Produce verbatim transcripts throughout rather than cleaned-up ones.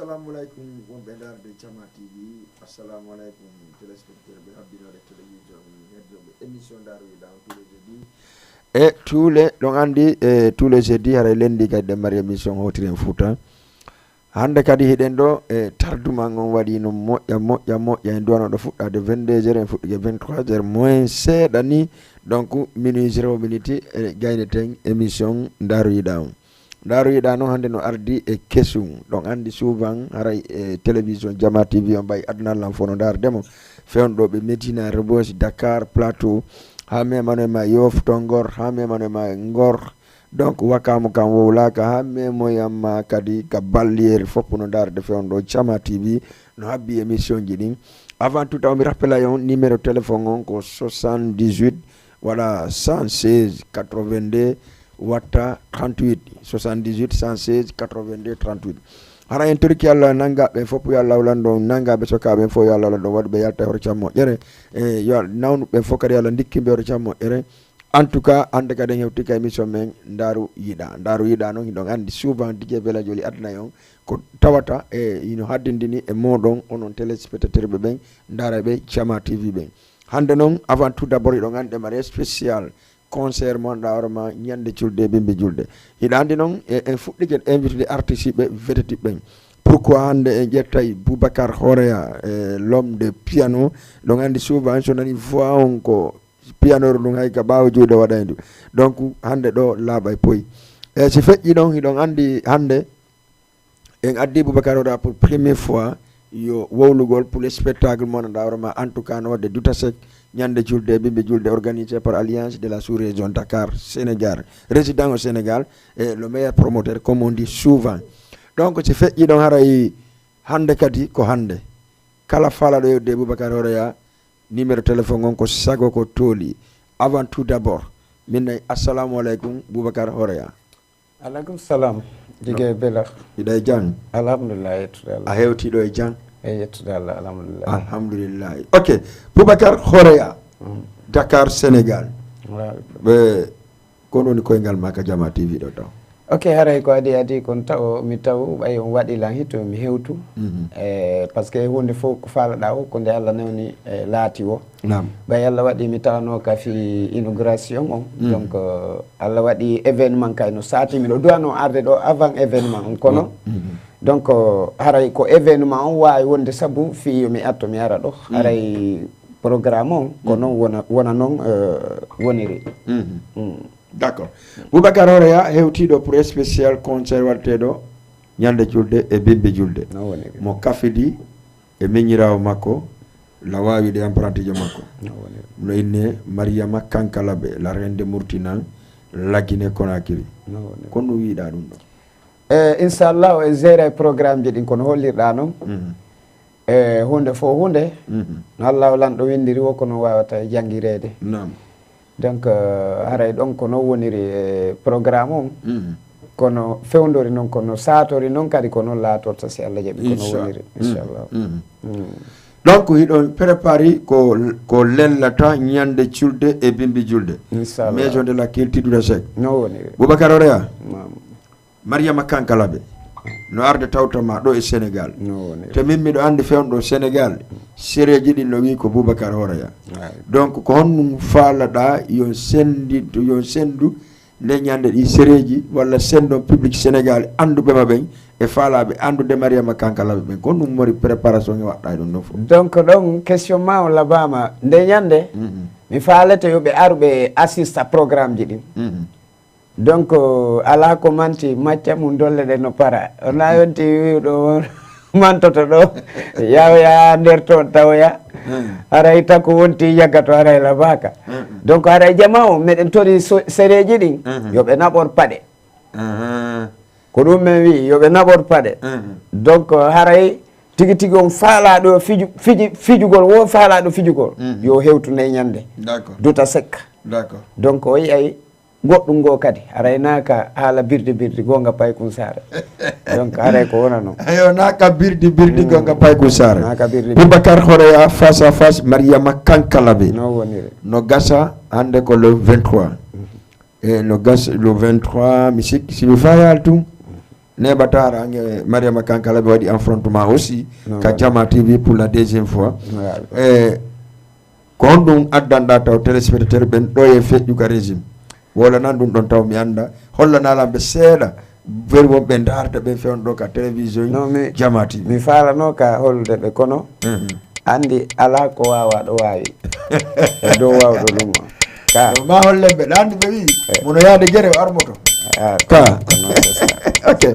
Assalamu alaikum, wonɓe ndaarde Cama T V. Assalamu alaikum, téléspectateur ɓe habbinooɓe télévision, heddooɓe émission Ndaaru Yiɗa on tous les jeudis. E tuule, ɗon anndi, e tous les jeudis, haray lenndi kadi ɗen mari émission Hawtiren Fuuta. Hannde kadi hiɗen ɗo e tarduma on waɗi no moƴƴa, moƴƴa, moƴƴa. En duwano ɗo fuɗɗaade vingt-deux heures, en fuɗɗike vingt-trois heures moins seeɗa ni. Donc, minuit zéro minute, e gayneten émission Ndaaru Yiɗa on. Ndaaru Yiɗa noon hannde no ardi e kesum. Ɗon anndi souvent haray e télévision Jama T V on ɓay aduna lan fof no ndaarde mo. Fewndo ɓe Medina, Rebeuss, Dakar, Plateau. Haa memano e ma Yoff to Ngor, haa memano e ma Ngor. Donc, Wakamu kam wowlaaka haa memoyamma kadi ka balliyeri fof no ndaarde fewndo Jama T V no habbi émission ji ɗin. Avant tout, taw mi rappela on numéro téléphone on ko soixante-dix-huit, voilà, cent seize quatre-vingt-deux, watta trente-huit, soixante-dix-huit cent seize quatre-vingt-deux trente-huit. Hara en toriki Allah nanga ɓen fof, yo Allah lanɗo nanga ɓe soka ɓen fof, yo Allah lanɗo waɗu ɓe yalta hoto cammo ƴere. E yo nawnu ɓen fof kadi Allah ndikki ɓe hoto cammo ƴere. En tout cas, hannde kadi en hewti ka émission men Ndaaru Yiɗa. Ndaaru Yiɗa noon, hiɗon anndi souvent D J Bella Joli adna on ko tawata e ino haddindini e moɗon onon téléspectateur ɓe ɓen, ndaara ɓe Jama T V ɓen. Hannde noon, avant tout d'abord, hiɗon anndi mari spécial concert mo annduɗaa hoore ma ñande julde e bimbi julde. Hiɗa anndi noon, e, en fuɗɗike invité de artiste ɓe vedette ɓen. Pourquoi hannde en ƴettay Boubacar Horea, e, l'homme de piano? Ɗon anndi souvent so nani voix on ko piano ɗum hay ka ɓaawo juuɗe waɗay ndu. Donc hannde ɗo laaɓay poy. E si feƴƴi ɗon, hiɗon anndi hannde en addi Boubacar Horea pour première fois yo wowlugol pour le spectacle mo annduɗaa hoore ma, en tout cas no waɗde Dutasek, ñande julde, bimbi julde, organisé par Alliance de la Sous-Région Dakar, Sénégal, résident au Sénégal, et le meilleur promoteur, comme on dit souvent. Donc si feƴƴi ɗon haray hannde kadi ko hannde. Kala faalaɗo yewde Boubacar Horea, numéro téléphone on ko sago ko tooli. Avant tout d'abord, min nay, assalamu alaikum, Boubacar Horea. Alaikum salam. Dige bela. Hiɗa e jam? Alhamdulillah, yettude Allah. A hewti ɗo e jam? E yettude Allah, alhamdulillah. Alhamdulillah. Ok, Boubacar Horea, Dakar, Sénégal. Ɓe, ko woni koyngal ma ka Jama T V ɗo taw? Ok, haray ko adi adi kon taw, mi taw ɓay on waɗi lan hito, mi hewtu. Mhm. E, parce que huunde fof ko faalaɗaa o, ko nde Allah newni, e, laati o. Naam. Ɓay Allah waɗi mi tawano ka fi inauguration on. Mhm. Donc, euh, Allah waɗi événement kay no saati, miɗo duwano arde ɗo avant événement on, kono. Mhm. Donc, euh, haray ko événement on waawi wonde sabu fi yo mi atto mi ara ɗo. Mhm. Haray programme on, ko Mhm. non wona, wona non, euh, woniri. Mhm. Mm. D'accord. Boubacar Horea hewtiiɗo pour spécial concert waɗeteeɗo ñande julde e bimbi julde. No woniri. Mo kafidi e miñiraawo makko, la waawi ɗe empruntiijo makko. No woniri. No inne Mariama Kankalabe, la reine de Murtinan, la Guinée Conakry. No woniri. Ko no wiiɗaa ɗum ɗo? E, inchallah, o e gérer programme ji ɗin kono hollirɗaa noon. Mhm. E, huunde fof huunde. Mhm. No Allah o lanɗo winndiri wo kono waawata janngireede. Naam. Donc, euh, haray ɗon ko non woniri e programme on. Mhm. Kono fewndori noon, kono saatori noon kadi ko noon laatorta si Allah jaɓi ko non Incha-, woniri, mhm, inchallah. Mhm. Mm. Donc, hiɗon préparé ko, ko lellata ñande julde e bimbi julde. Inchallah. Maison de la Culture de Sec. No woniri. Boubacar Horea. Naam. Mariama Kankalabe no arde tawta ma ɗo e Sénégal. No woniri. Te min miɗo anndi fewndo Sénégal, sereeji ɗin no wii ko Boubacar Horea. Ay. Donc, ko honɗum faalaɗaa yo sendi, yo sendu nde ñande ɗi sereeji walla sendon public Sénégal annduɓe ma ɓen e faalaaɓe anndude Mariama Kankalabe ɓen? Ko honɗum mori préparation e waɗɗaa e ɗum ɗon fof? Donc, ɗon question ma on labaama. Nde ñande, mhm, mi faalete yo ɓe aru ɓe assista programme ji ɗin. Mhm. Donc, alaa ko manti, macca mum dolle ɗe no para. Wona yonti wiwɗo on mantoto ɗo, yawya nder toon tawoya. Hmm. Haray tako wonti yaggato haray labaaka. Hmm. Donc, haray jama o, meɗen tori so-, sereeji ɗin, hmm, yo ɓe naɓor paɗe. Hmm. Ko ɗum min wi'i, yo ɓe naɓor paɗe. Hmm. Donc, haray tigi tigi on faalaaɗo fiju-, fiji-, fijugol, wo faalaaɗo fijugol, hmm, yo hewtu nde ñande. D'accord. Duta sekka. D'accord. Donc, o yi'ay goɗɗum ngo kadi, haray naaka haala birdi birdi, gonga paykun saare. Donc, haray ko wona non. Ayo, naaka birdi birdi, mm, gonga paykun saare. Naaka birdi birdi. Boubacar Horea face à face, Mariama Kankalabe. No woniri. No gasa hannde ko le vingt-trois. Mhm. E no gasa le vingt-trois, mi sikki, si mi fayaali tun, Neɓa Tara, ange Mariama Kankala, ɓe waɗi affrontement aussi. Ka Jama T V pour la deuxième fois. E ko honɗum addanɗa taw téléspectateur ɓen ɗo e feƴƴu ka régime? Wolanan ɗum ɗon taw mi annda. Hollanalan ɓe seeɗa. Ɓen wonɓe ndarta ɓen fewndo ɗo ka télévision. Jama T V. Mi faalano ka hollude ɓe kono. Anndi alaa ko waawaa ɗo waawi. E dow waawɗo ɗum o. Ka. Ma hollen ɓe, ɗa anndi ɓe wi'i, mono yaade gere o armoto. Ah, ka. Ko non, c'est ça. Ok.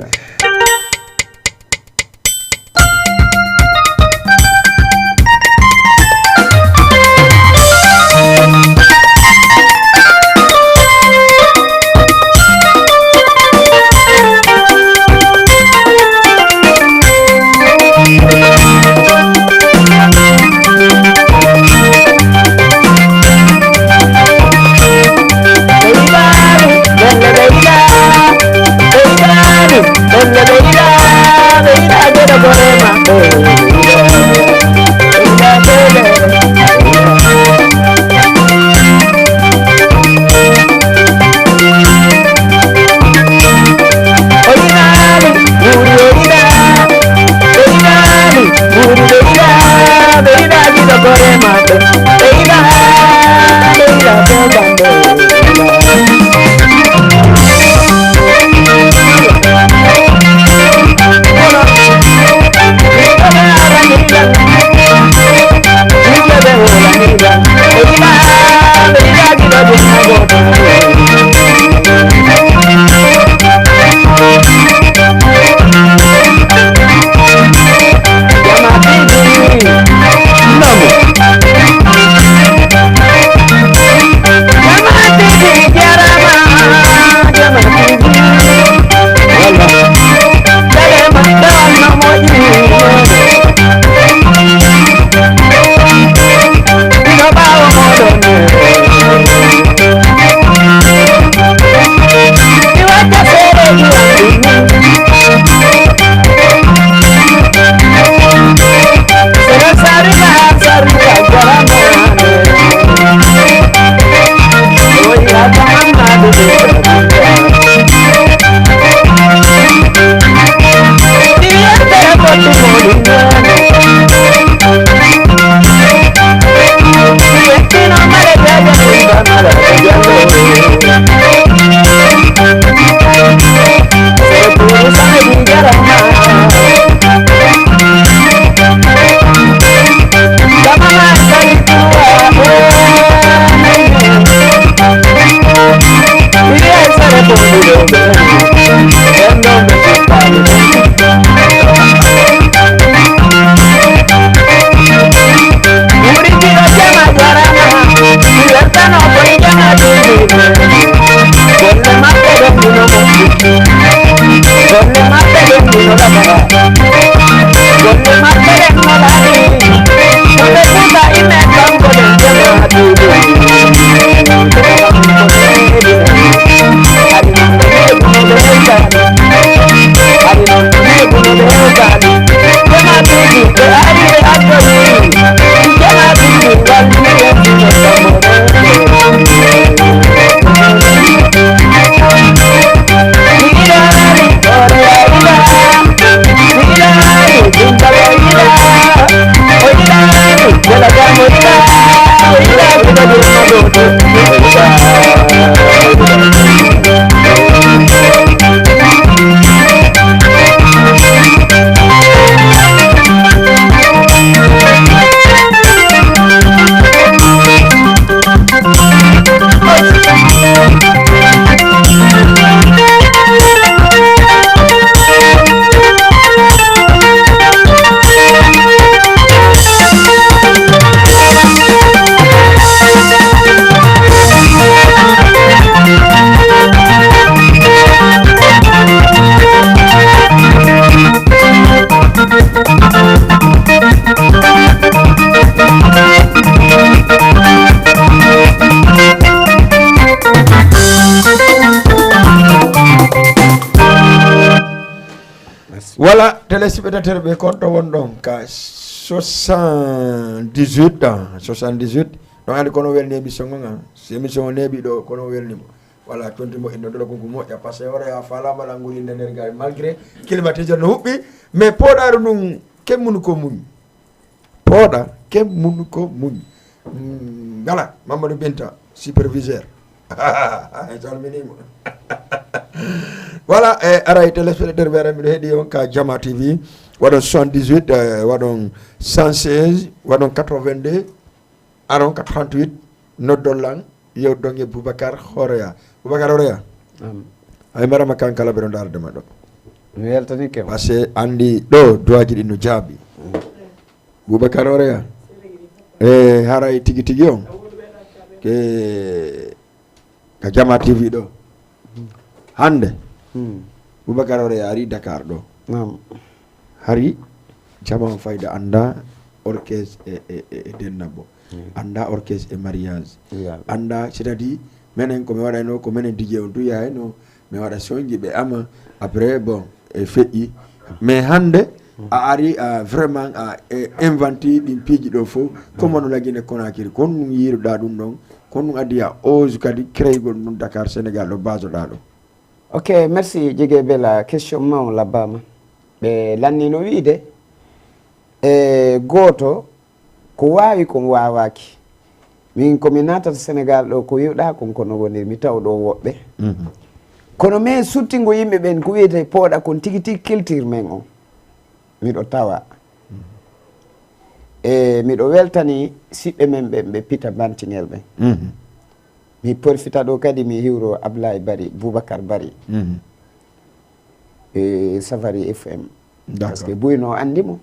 Voilà, téléspectateur ɓe, kon to wonɗon ka soixante-dix-huit, ah, soixante-dix-huit. Ɗon andi kono welni émission on, ah. Si émission o neeɓi ɗo, kono welni mo. Voilà, tonti mo inno dolo ko moƴƴa, parce que wara ya fala mala nguli nder gaari, malgré climatiseur no huɓɓi, mais pooɗaaru ndun kemmunu ko muñ. Pooɗa kemmunu ko muñ. Mm, voilà, Mamadou Binta, superviseur. En calminii mo. Voilà, e aray téléspectateur ɓe, aray miɗo heɗi on ka Jama T V, waɗon soixante-dix-huit, eh, waɗon cent seize, waɗon quatre-vingt-deux, aron quatre-vingt-huit, noddon lan, yewdon e Boubacar Horea. Boubacar Horea. Am. Ay marama kan kala ɓe ɗo ndaarde ma ɗo. Mi weltanike ma. Parce que anndi ɗo duwaaji ɗi no jaabi. Boubacar Horea. E haray tigi tigi on. Ke ka Jama T V ɗo. Hannde. Hmm. Boubacar Horea ari Dakar ɗo. Naam. Hari jama on fayda annda orchestre e, e, e, e dennabo. Hmm. Annda orchestre e mariage. Iya. Annda, c'est-à-dire, menen ko mi waɗayno, ko menen D J on tu yahayno, mi waɗa sonji ɓe ama, après, bon, e feƴƴi. Mais hannde, a ari, a vraiment, a e inventi ɗin piiji ɗo fof, comme no lagine Conakry, kon ɗum yiiruɗa ɗum ɗon, kon ɗum addi a ose kadi créygol ɗum Dakar, Sénégal ɗo basoɗa ɗo. Ok, merci Jege Bella, question ma on labbama. Ɓe lanni no wiide, e gooto ko waawi kon waawaaki. Min ko mi naatata Sénégal ɗo ko wi'uɗaa kon kono wonir mi taw ɗo woɓɓe. Mhm. Kono mais suttingo yimɓe ɓen ko wi'etee pooɗa kon tigi tigi culture men on. Miɗo tawa. Mhm. E miɗo weltani siɓɓe men ɓen ɓe pita bantingel ɓen. Mhm. Mi porfita ɗo kadi mi hiwro Ablaye Bari, Boubacar Bari. Mhm. E Safari F M. D'accord. Parce que Buyno anndi mo.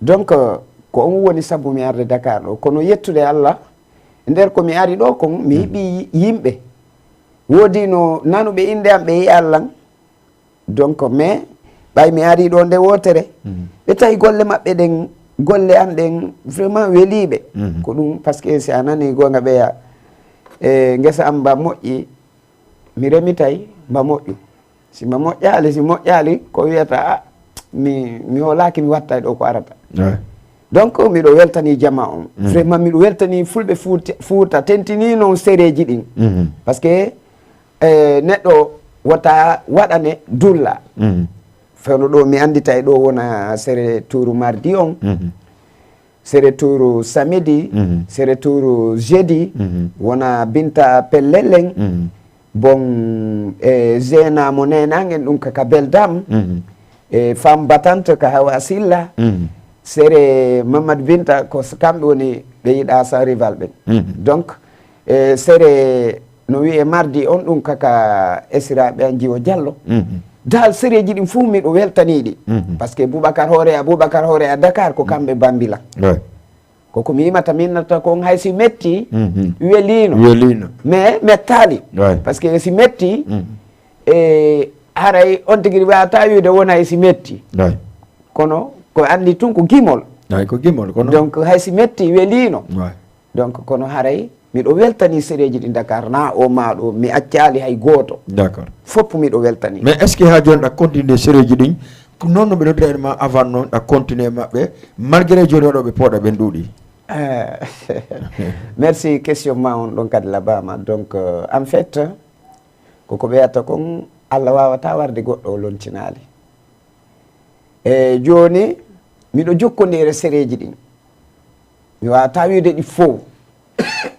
Donc, ko on woni sabu mi arde Dakar ɗo. Kono yettude Allah, nder ko mi ari ɗo kon, mi Mhm. heɓi yimɓe. Woodi no nanuɓe innde am, ɓe yi'an lan. Donc, mais, ɓay mi ari ɗo nde wootere, Mhm. ɓe tawi golle maɓɓe ɗen, golle an ɗen, vraiment weliiɓe. Mhm. Ko ɗum, parce que si a nani goonga ɓeya, e ngesa am mba moƴƴi, mi remitay mba moƴƴu. Si mba moƴƴaali, si moƴƴaali, ko wiyata, "Ah, mi, mi hoolaaki, mi wattay ɗo ko arata." Ouais. Donc, miɗo weltani jama on. Mhm. Vraiment, miɗo weltani fulɓe Fuuta, Fuuta, tentini noon sereeji ɗin. Mhm. Parce que, eh, neɗɗo wota waɗane dulla. Mhm. Fewno ɗo mi annditay ɗo wona sere tuuru mardi on. Mhm. Sere tuuru samedi, Mhm. sere tuuru jeudi, Mhm. wona Binta Pellelen, Mhm. bon, e Zena mo nenangen ɗum kaka Beldam, Mhm. e Femme Battante ka Hawa Silla, Mhm. sere Mamadou Binta, ko s-, kamɓe woni ɓe yiɗa sa rival ɓen. Mhm. Donc, e sere no wiye mardi on ɗum kaka esiraɓe an Jiwo Diallo. Mhm. Dal sereji ɗin fof miɗo weltaniɗi. Mhm. Parce que Boubacar Horea, Boubacar Horea Dakar ko kamɓe Bambila. Ouais. Ko ko mi yimata minnata kon hay si metti, Mhm. welino. Welino. Mais mettali. Ouais. Parce que si metti, Mhm. e haray on tigi wata wiide wona hay si metti. Ouais. Kono ko anndi tun ko gimol. Ay ko gimol kono. Donc hay si metti welino. Ouais. Donc, kono haray miɗo weltani sereji ɗi Dakar, na o ma ɗo, mi accali hay gooto. D'accord. Fop miɗo weltani. Mais est-ce que ha joni ɗa continue sereji ɗin? Ko noon no ɓe noddirani ma avant noon, ɗa continue maɓɓe, malgré joni oɗo ɓe pooɗa ɓen ɗuuɗi? Eh, merci, question ma on ɗon kadi labama. Donc, euh, en fait, ko ko ɓeyata kon, Allah wawata warde goɗɗo o lontinaali. E joni, miɗo jokkondire sereji ɗin. Mi wawata wiide ɗi fow.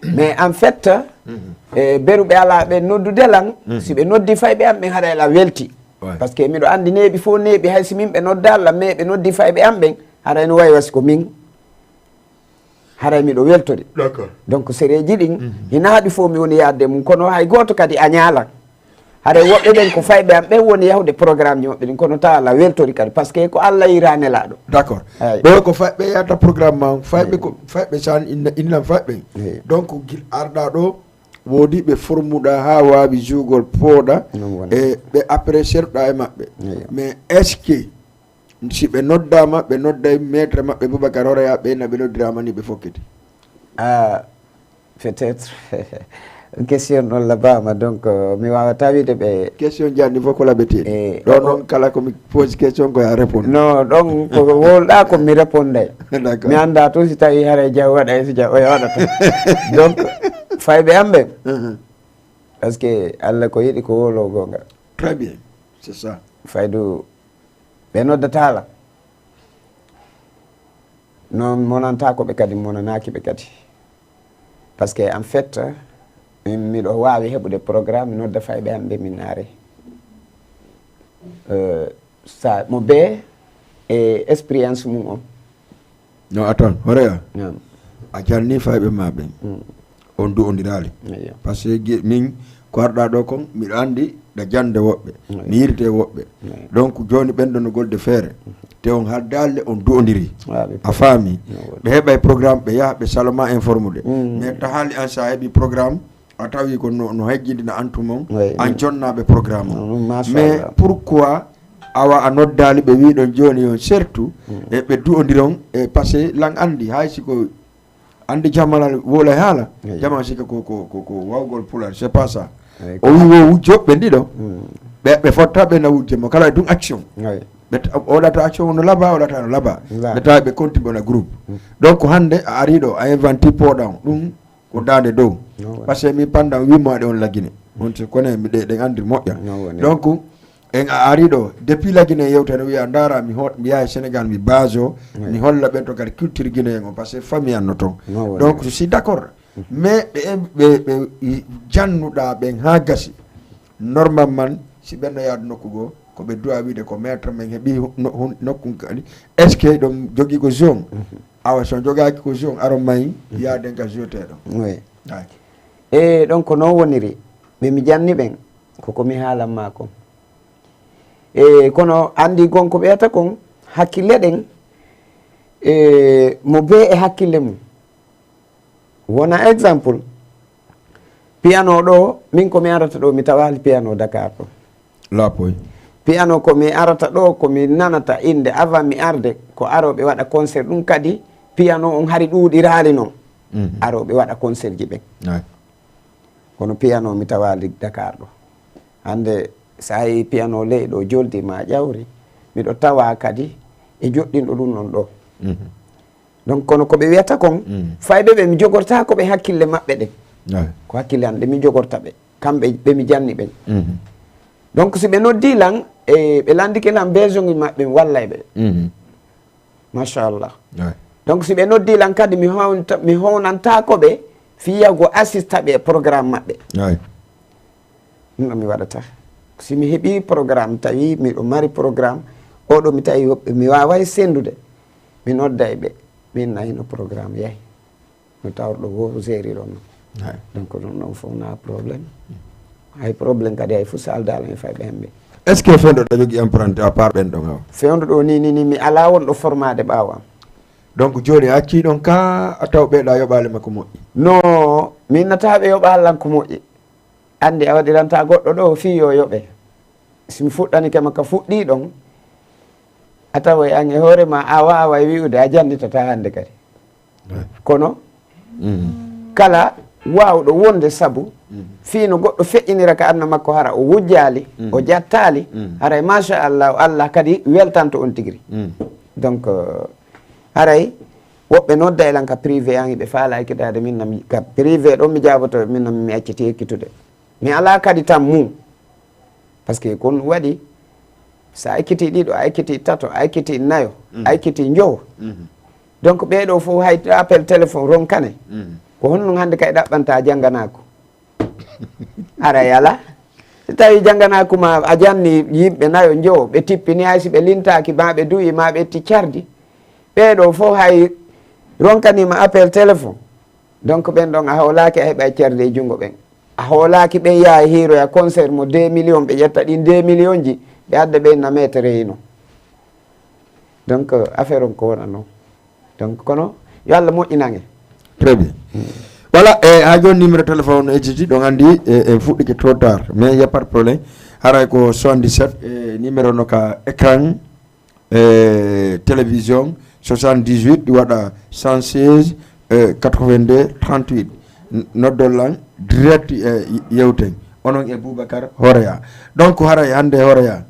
Mais en fait, Mhm. e beruɓe ala ɓe noddude lan, Mhm. si ɓe noddi fayɓe am ɓen haray la welti. Ouais. Parce que miɗo andi neeɓi fow neeɓi hay si min ɓe nodda lan, mais ɓe noddi fayɓe am ɓen, haray no wayi wasi ko min. Haray miɗo weltori. D'accord. Donc sereji ɗin, Mhm. hina haɗi fow mi woni yaadde mum, kono hay gooto kadi a ñaalan. Haray woɓɓe ɓen ko fayɓe am ɓen woni yahude programme ji maɓɓe ɗin, kono tawa la weltori kadi, parce que ko Allah yira nelaaɗo. D'accord. Ay. Ɗo ko fayɓe yahata programme ma, fayɓe Ay. ko, fayɓe san inna, innan fayɓe. Ay. Donc gil arɗa ɗo, woodi ɓe formuɗa ha waawi jugol pooɗa, Ɗum woni. e ɓe apprécier ɗa e maɓɓe. Ay. Mais est-ce que si ɓe noddaama, ɓe nodday maître maɓɓe Boubacar Horeya ɓe na ɓe noddiraama ni ɓe fokkiti? Ah, peut-être. Question ɗon labama, donc, euh, mi wawata wiide ɓe Question janni fof ko laɓeteɗi. Eh, Ɗo o- noon kala ko mi pose question ko ya réponde. Non, ɗon ko wowluɗa ko mi réponday. D'accord. Mi annda tun si tawi haray jaw waɗa e si jaw oya waɗata. Donc, fayɓe am ɓe. Mhm. Parce que Allah ko yiɗi ko wolo gonga. Très bien, c'est ça. Faydu ɓe noddatala. Non, monantako ɓe kadi, monanaki ɓe kadi. Parce que en fait, min miɗo wawi heɓude programme, mi nodda fayɓe am ɓe min naare. Euh, ça, mo be e expérience mum on. No, attends, horeya. Non. A janni fayɓe ma ɓen. On du'ondirali. Eyo. Parce que ge- min ko arɗa ɗo kon, miɗo andi ɗa jande woɓɓe, mi yirte woɓɓe. Donc joni ɓen ɗon no golde feere. Te on haddale on du'ondiri. Waɓe. A faami. Ɓe heɓay programme, ɓe yaha ɓe saloma informude. Mais tahali an sa heɓi programme, a tawi ko no, no hejjidina antumon, Oui, an oui. Jonnaɓe programme Mm, on. Masha Mais Allah. Pourquoi awa a noddali ɓe wiɗon joni on surtout e ɓe du'ondiron e parce que lan andi hay siko andi jamalal wolay haala. Oui. Jamal sika ko ko ko ko wawgol pular, c'est pas ça. Oui, O wi wo wujjoɓe ɗiɗo. Mm. Ɓe ɓe fotta ɓe na wujje mo kala ɗum action. Oui. Ɓe ta- oɗata action no laba, oɗata no laba. Laba. Ɓe tawi ɓe konti bona groupe. Donc hande a ari ɗo a inventi poɗan ɗum ko dande dow. No woni. Parce que mi pandan wimmaɗe on lagine. On se connaît mi ɗe ɗen andir moƴƴa. No woni. Donc en a ari ɗo depuis lagine yewtere wiya ndara mi hot mi yaha Sénégal mi base o mi holla ɓen to kadi culture guinéen on parce que famille an no ton. No woni. Donc je suis d'accord. Mais ɓe ɓe ɓe i- jannuɗa ɓen ha gasi. Normalement si ɓen no yaadu nokku goo ko ɓe duwa wiide ko maître men heɓi hu- no- hun- nokku kadi. Est ce que ɗon jogii ko zone? Awa so jogaaki ko zone aron mayi yaaden ka jeteɗo. Oui. Ay. E ɗon ko non woniri ɓe mi janni ɓen koko mi haalan ma kon. E kono andi gon ko ɓeyata kon hakkille ɗen e mo be e hakkille mum. Wona exemple piano ɗo min ko mi arata ɗo mi tawali piano Dakar ɗo. Laapoy. Piano ko mi arata ɗo ko mi nanata inde avant mi arde ko aroɓe waɗa concert ɗum kadi piano on hari ɗuuɗirali noon. Aroɓe waɗa concert ji ɓen. Ay. Kono piano mi tawali Dakar ɗo. Hande sa yi piano ley ɗo joldi ma ƴawri miɗo tawa kadi e joɗɗinɗo ɗum ɗon ɗo. Donc kono ko ɓe wiyata kon fayɓe ɓe mi jogorta ko ɓe hakkille maɓɓe ɗen. Ko hakkille an ɗe mi jogorta ɓe kamɓe ɓe mi janni ɓen. Donc si ɓe noddi lan e ɓe landike lan besoin maɓɓe mi wallay ɓe. Machallah. Donc si ɓe noddi lan kadi mi hownta- mi hownantako ɓe fiyago assista ɓe e programme maɓɓe. Ɗum ɗo mi waɗata si mi heɓi programme tawi miɗo mari programme oɗo mi tawi woɓɓe mi waway sendude mi nodday ɓe min nayino programme yahi no tawrɗo wo gériron non. Donc ɗum ɗon fof na problème. Hay problème kadi hay fof saldal en fay ɓe hemɓe. Est ce que fewndo ɗa jogui emprunté à part ɓen ɗon haw? Fewndo ɗo ni ni ni mi ala wonɗo formade ɓawo am. Donc joni a acci ɗon ka a taw ɓeɗa yoɓale makko moƴƴi? No min nata ɓe yoɓalan ko moƴƴi. Andi a waɗiranta goɗɗo ɗo fii yo yoɓe. Si mi fuɗɗanike ma ka fuɗɗi ɗon a tawa e an e hoore ma a waaway wi'ude a jannditata hannde kadi. Kono kala waawɗo wonde sabu fii no goɗɗo feƴƴinira ka aduna makko hara o wujjaali o jattaali haray machallah Allah kadi weltanto on tigiri. Donc haray woɓɓe nodda e lan ka privé an hiɓe faala ekkitaade min nam ka privé ɗon mi jaaboto min nam mi acciti ekkitude. Mi alaa kadi tan mum. Parce que kon waɗi so a ekkitii ɗiɗo a ekkitii tato a ekkitii nayo a ekkitii njowo. Donc ɓeeɗo fof hay appel téléphone ronkane. Ko honɗum hannde kay ɗaɓɓanta jannganaaku? Ara yala so tawi jannganaaku ma a janni yimɓe nayo njowo ɓe tippini hay si ɓe lintaaki ma ɓe duwi ma ɓe etti cardi. Ɓeeɗo fof hay ronkaniima appel téléphone. Donc ɓen ɗon a hoolaaki a heɓa e cardi e junngo ɓen. A hoolaaki ɓen yaha e hiiroya concert mo deux millions ɓe ƴetta ɗin deux millions ji ɓe adda ɓe na metere hino. Donc affaire on ko wona noon. Donc kono yo Allah moƴƴinange. Très bien. Voilà, e ha joni numéro téléphone ejiti ɗon andi e en fuɗɗike trop tard mais y a pas de problème. Haray ko soixante-dix-sept e numéro no ka écran e télévision soixante-dix-huit ɗi waɗa cent seize e quatre-vingt-deux trente-huit. Noddol lan direct e yewten onon e Boubacar Horeya. Donc haray hande Horeya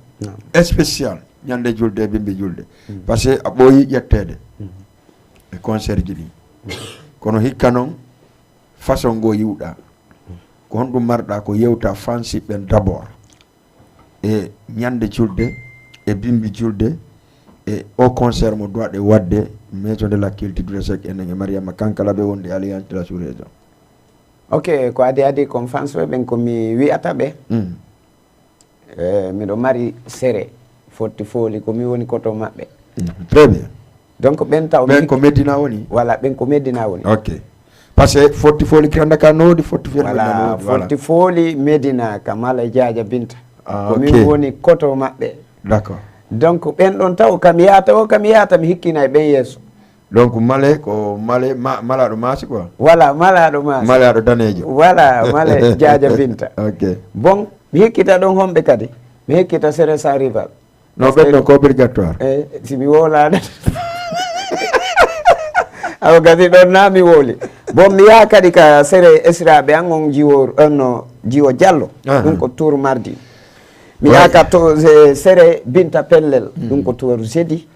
spécial ñande julde e bimbi julde. Parce que a ɓooyi ƴettede e concert ji ɗi. Kono hikka noon façon ngo yiwɗa Honɗum marɗa ko yewta fansiɓɓe ɓen d'abord? E ñande julde, e bimbi julde, e o concert mo duwaɗe waɗde, Maison de la Culture du Sec enen e Mariama Kankala ɓe wonde Alliance de la Sous-Région. Ok, ko adi adi kon fans ɓe ɓen ko mi wi'ata ɓe. Mm. Eh, miɗo mari sere fotti fooli ko mi woni koto maɓɓe. Mm. Très bien. Donc ɓen taw ɓen ko Medina woni? Voilà, ɓen ko Medina woni. Ok. Parce que fotti fooli kiranda ka no woodi, fotti fooli Medina no woodi, voilà. Fotti fooli Medina ka Mala Jaaja Binta. Ah, ko min woni koto maɓɓe. D'accord. Donc ɓen ɗon taw kam yaata o kam yaata mi hikkinay ɓen yeeso. Donc male ko male ma, malaɗo maasi quoi. Voilà, malaɗo maasi. Malaɗo danejo. Voilà, male Jaaja Binta. Ok. Bon, mi hikkita ɗon homɓe kadi. Mi hikkita sere sans rival. No ɓen ɗon ko obligatoire. Eh, si mi wowlaade. Awa gasi ɗon na mi wowli. Bon mi yaha kadi ka sere esiraɓe an on jiwo on no jiwo Diallo. Aha. Ɗum ko tour mardi. Mi yaha ka to sere Binta Pellel. Ɗum ko tour jeudi.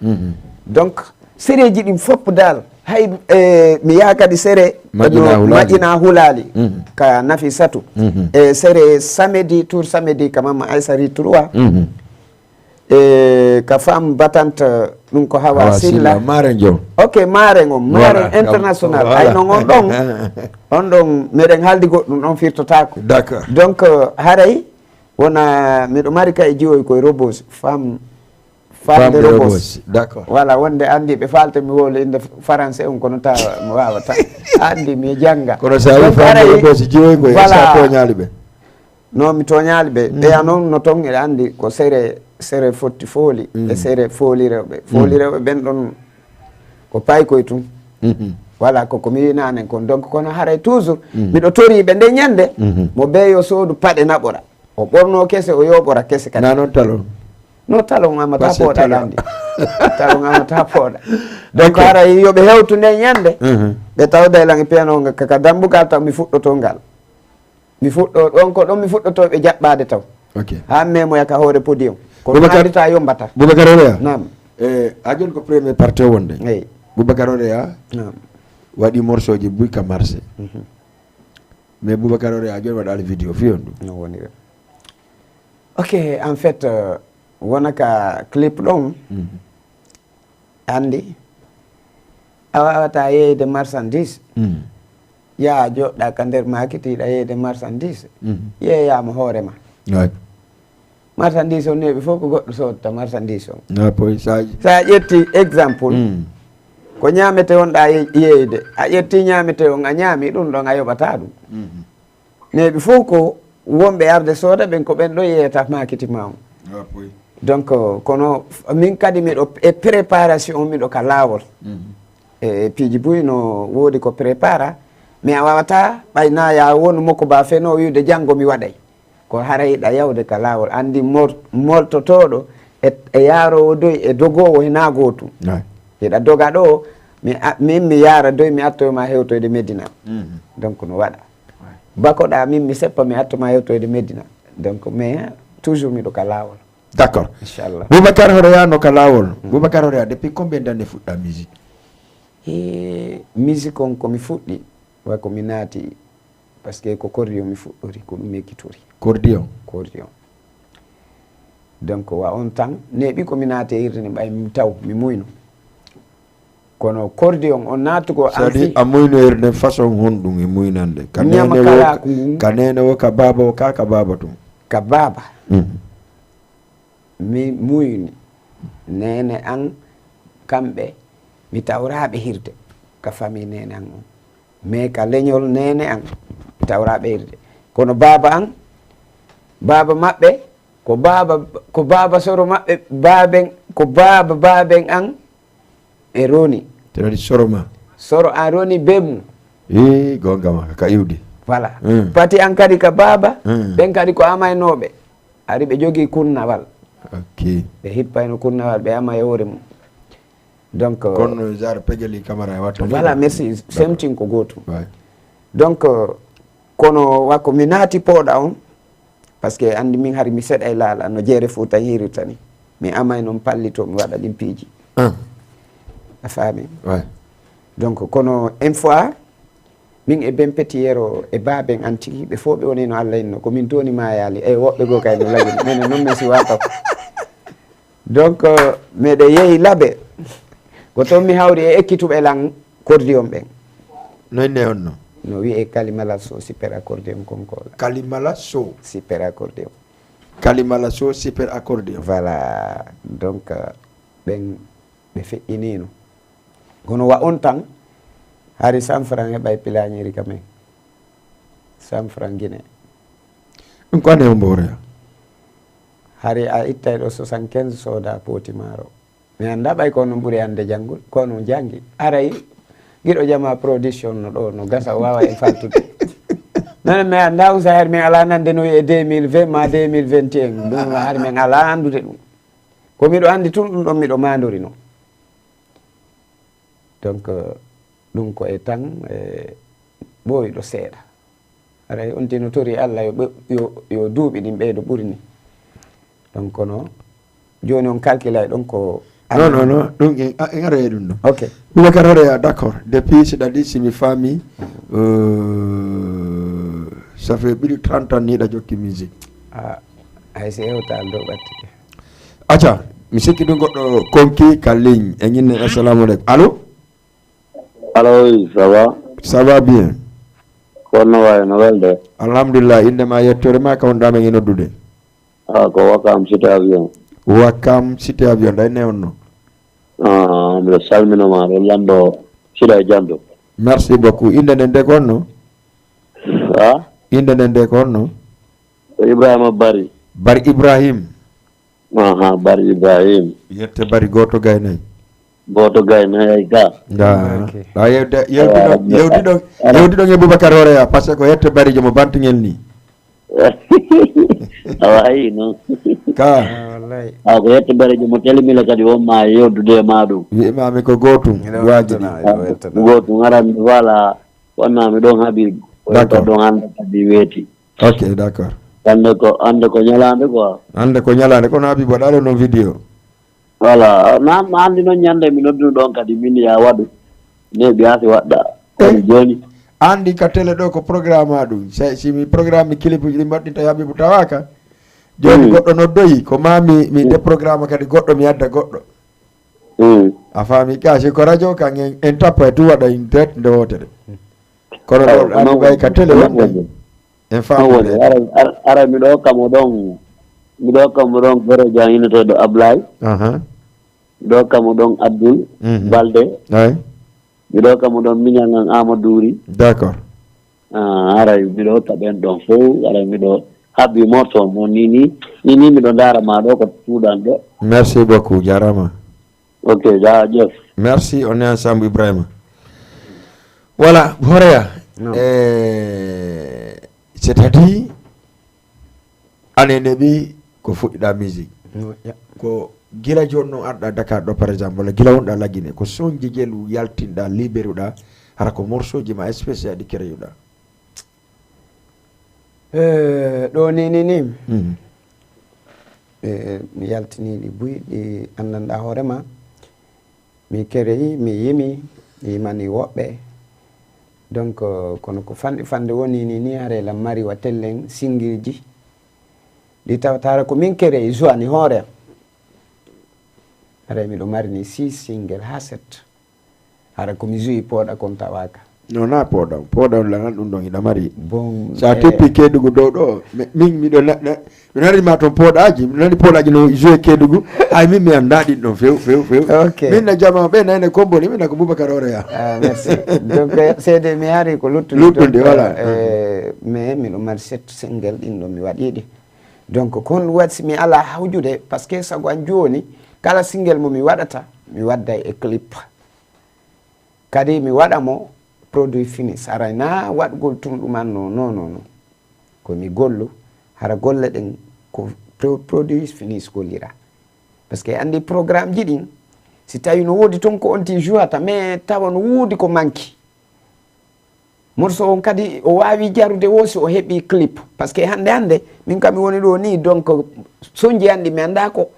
Donc sereji ɗin fof dal hay eh, mi yaha kadi sere Maƴina Hulaali. Maƴina Hulaali. Ka Nafi Satu. E sere samedi tour samedi ka Mamma Aysari trois. E ka femme battante ɗum ko Hawa Silla. Maren jo. Ok, Maren on, Maren international. Ay non on ɗon. On ɗon meɗen haldi goɗɗum ɗon firtotako. D'accord. Donc haray wona miɗo mari kay jiwoy koye Robos, femme femme de Robos. D'accord. Voilà, wonde andi ɓe falte mi wowle inde français on kono ta mi wawata. Andi mi janga. Kono sa wi femme de Robos jiwoy koye sa toñali ɓe? Non mi toñaali ɓe. Ɓeya noon no toon eɗa anndi ko sere sere fotti fooli e sere fooli rewɓe. Fooli rewɓe ɓen ɗon ko paykoye tun. Voilà ko ko mi winaanen kon. Donc kono haray toujours miɗo tori ɓe nde ñande mo beeyo soodu paɗe naɓora o ɓorno kese o yoɓora kese kadi. Na noon talon? No talon amata pooɗa ɗa anndi. Talon amata pooɗa. Donc haray yo ɓe hewtu nde ñande ɓe tawda e lan e piyanoo kaka dambugal taw mi fuɗɗoto ngal. Mi fuɗɗo ɗon ko ɗon mi fuɗɗotoo ɓe jaɓɓaade taw. Ok. Haa memoya ka hoore podium. Ko Boubacar andita yombata. Boubacar Oreya. Naam. Eh, a joni ko premier parti o wonde. Eyi. Boubacar Oreya. Naam. Waɗi morceau ji buy ka marché. Mais Boubacar Oreya a joni waɗaali vidéo fi on ɗum. No wonire. Ok, en fait euh, wona ka clip ɗon. Anndi a waawata yeeyde marchandise. Yaha jooɗɗa ka nder maakiti hiɗa yeeyde marchandise. Yeeyaama hoore ma. Marchandise on neeɓi fof ko goɗɗo soodta marchandise on. Sa ƴetti exemple ko ñaamete wonɗa yeeyde a ƴetti ñaamete on a ñaami ɗum ɗon a yoɓata ɗum. Neeɓi fof ko wonɓe arde sooda ɓen ko ɓen ɗo yeeyata maakiti ma on. Donc kono min kadi miɗo e préparation miɗo ka laawol. E piiji buy no woodi ko prépara mais a wawata ɓay na ya wonu mokko ba feno wiwde janngo mi waɗay. Ko haray ɗa yawde ka laawol anndi moltotooɗo e yaaroowo doy e dogoowo hena gootum. Hiɗa doga ɗo min mi yaara doy mi attoyo ma hewtoyde Medina. Donc no waɗa. Bakoɗa min mi seppa mi attuma yewtoyde Medina. Donc mais toujours miɗo ka laawol. D'accord. Inchallah. Boubacar Horeya no ka laawol. Boubacar Horeya depuis combien d'années fuɗɗa musique? E musique on komi fuɗɗi wa komi naati parce que ko cordion mi fuɗɗori ko ɗum ekkitori. Cordion. Cordion. Donc wa on tan neeɓi komi naati e irde ne ɓay mi taw mi muyno. Kono kordi on on naatugo c'est-à-dire a muynoyir nden façon honɗum e muynande ka nene wo ka nene wo ka baaba wo ka ka baaba tun ka baaba mi muyni nene an kamɓe mi tawraɓe hirde ka famille nene an on mais ka leñol nene an mi tawraɓe hirde kono baaba an baaba maɓɓe ko baaba ko baaba soro maɓɓe baaben ko baaba baaben an e roni tewani soro ma soro an roni be mum i gonga ma ka iwdi voilà pati an kadi ka baaba ɓen kadi ko amaynooɓe ari ɓe jogii kunnawal ok ɓe hippayno kunnawal ɓe ama e hoore mum donc kono genre pegeli camara e watta voilà merci semtin ko gootum donc kono wakko mi naati pooɗa on parce que anndi min hari mi seɗa e laala no jeere fuu tan hirirta ni mi amay noon pallito mi waɗa ɗin piiji a faami donc kono une fois Min e Ben Petit Yero e Baben Antigi, ɓe fof ɓe woni no Allah inno. Ko min tooni maayaali, e woɓɓe goo kay no lagini. Minen noon min siwaa taw. Donc, euh, meɗe yehi Labe. Ko toon mi hawri e ekkituɓe lan accordion ɓen. No inne on no? No wiyee Kalimala So Super Accordion Konkola. Kalimala So. Super Accordion. Kalimala So Super Accordion. Voilà. Donc, euh, ɓen ɓe feƴƴiniino. Kono wa on tan, hari cent francs heɓay pilañeeri ka men. Cent francs Guinée. Ɗum ko ane o mbooreya? Hari a ittay ɗo soixante-quinze sooda pooti maaro. Mi annda ɓay ko on ɓuri annde janngol, ko on janngi. Aray, giɗo jama production no ɗo, no gasa, o waawa en faltude. Minen mi annda on saher, min alaa nande no wi'e deux mille vingt ma deux mille vingt et un. Ɗum hari min alaa anndude ɗum. Ko miɗo anndi tun ɗum ɗon miɗo maandori no. Donc, euh, ɗum ko e tan, e ɓooyɗo seeɗa. Haray on tino tori Allah yo ɓe-, yo, yo duuɓi ɗin ɓeydo ɓuri ni. Donc, kono jooni on calculay ɗon ko Non, non, non, ɗum en, a- en ara e ɗum ɗo. Ok. Boubacar Horeya, d'accord. Depuis, c'est-à-dire, si mi faami, euh, ça fait plus de trente ans ni ɗa jokki musique. Ah, hay si hewtaali ɗo ɓatti. Acca, mi sikki ɗum goɗɗo konki ka ligne. En inne, assalamu aleykum. Allô? Allô, oui, ça va? Ça va bien. Ko no wayi, no welde? Alhamdulillah, innde ma, yettoore ma, ka wonɗa men e noddude? Ah, ko Wakam Cité Avion. Wakam Cité Avion, ɗa inne on no? Ah, mbiɗo salmina ma, ɗo lanndo Sida e Janto. Merci beaucoup. Innde nden de ko on no? Ah? Innde nden de ko on no? Ko Ibrahima Bari. Bari Ibrahim. Aha, Bari Ibrahim. Yette Bari gooto gaynay. Gooto gaynay ay ga. Nda. Ok. Ɗa yewde, yewdi ɗo, Awa, yewdi ɗo, awa. Yewdi ɗo e Boubacar Horeya, parce que ko yette Bari jomo bantingel ni. Awa, ayi, non. Ka. Ah, wallahi. Awa, ko yette Bari jomo telimila kadi won ma yewdude ma ɗum. Wi'ma mi ko gootum, Ina waajini. Weltana, ina weltana. Gootum, aran, voilà. Wonna mi ɗon Habib. D'accord. Ko ɗon hannde kadi weeti. Ok, d'accord. Hannde ko, hannde ko ñalaande quoi. Hannde ko ñalaande, kono Habib waɗaɗo noon vidéo. Voilà, na, na anndi noon ñande mi nodduno ɗon kadi min ya waɗu. Ne ɓiyaasi waɗɗa. Eh? Kadi jooni. Anndi ka télé ɗo ko programme a ɗum. Si, si mi programme mi clip uji ɗi mbaɗɗinta Habibu tawaaka. Jooni Mm. goɗɗo noddoyi, ko ma mi, mi Mm. déprogramme kadi goɗɗo, mi adda goɗɗo. Mm. A faami ka, si ko radio kan en, en tappa e tu waɗa en direct nde wootere. Kono Awa, ɗo ɗa non ɓay ka télé non wonde. wonde. En Non faami wonde. de. Ara, ara, ara miɗo hokka mo ɗon, miɗo hokka mo ɗon Goro Jan inneteeɗo Ablaye. Aha. Miɗo hokka mo ɗon Abdul Mhm. Balde. Ay. Miɗo hokka mo ɗon miñal ngal Amadou Duri. D'accord. Ah, aray miɗo hokka ɓen ɗon fow, aray miɗo habbi morceau mo ni ni, ni ni miɗo ndaara ma ɗo ko tuuɗan ɗo. Merci beaucoup, jarama. Ok, jaajëf. Merci, on est ensemble, Ibrahima. Voilà, Horeya. Non. Eh, c'est-à-dire, ane neɓi ko fuɗɗiɗa musique. Moƴƴa. Ko gila jooni noon arɗa Dakar ɗo, par exemple, walla gila wonɗa Lagine, ko sonji jelu yaltinɗa, liberuɗa, hara ko morceau ji ma spécial ɗi kereyuɗa? Eh, ɗo ni, ni, ni. Mhm. Eh, mi yaltini ɗi buy, ɗi anndanɗa hoore ma. Mi kereyi, mi yimi, mi yimani woɓɓe. Donc, euh, kono ko fanɗi fanɗi woni ni, ni haray lan mari wa tellen single ji. Ɗi tawata hara ko min kereyi, joani hoore am. Haray miɗo mari ni six single ha sept. Hara ko mi joyi pooɗa kon tawaaka. Non, na pooɗa, pooɗa on lanan ɗum ɗon hiɗa mari. Bon, Sa eh, teppi Kedugu dow ɗo, mi-, min miɗo na-, na-, mi nani ma toon pooɗaaji, mi nani pooɗaaji no joué Kedugu. Ay, min mi anndaa ɗin ɗon few, few, few. Ok. Min na jama ɓe nayne komboni, min na ko Boubacar Horeya. Ah, merci. Donc, eh, seede mi hari ko luttude. Luttude, donc, voilà. Eh, mais miɗo mari sept single ɗin ɗon mi waɗi ɗi. Donc, kon waɗi si mi alaa hawjude, parce que sago an jooni, kala single mo mi waɗata, mi wadday e clip. Kadi mi waɗa mo produit fini. Saray na waɗgol tun ɗuman no, no, no, no. Ko mi gollu, hara golle ɗen ko pro-, produit fini gollira. Parce que anndi programme ji ɗin, si tawi no woodi ton ko on ti jouata, mais tawa no woodi ko manki. Morceau on kadi o waawi jarude wo si o heɓi clip. Parce que hannde, hannde, min kam mi woni ɗo ni, donc, sonji an ɗi mi anndaa ko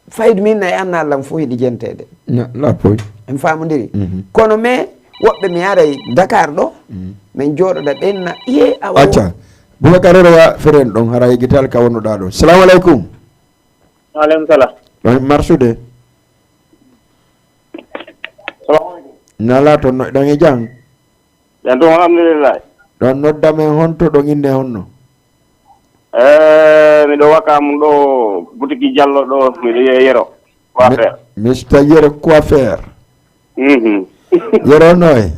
faydu min na e annal lan fof hiɗi jenteede. Na, la poy. En faamodiri. Mhm. Kono mais, Woɓɓe mi aray Dakar ɗo, min jooɗoɗa ɓenna, iye awa. Acca. Boubacar Roya feren ɗon, hara e gital ka wonnoɗa ɗo. Salamu aleykum. Aleykum salam. Ɗon marsude. Salamu aleykum. Nala to no, ɗon e jam? Jam ɗum, alhamdulillah. Ɗon nodda men honto, ɗon inde honno? Eh, miɗo waka mum ɗo, butiki Jallo ɗo, miɗo ye-, Yero. Coiffeur. Mi-, Mister Yero Coiffeur. Mhm. Yero noy?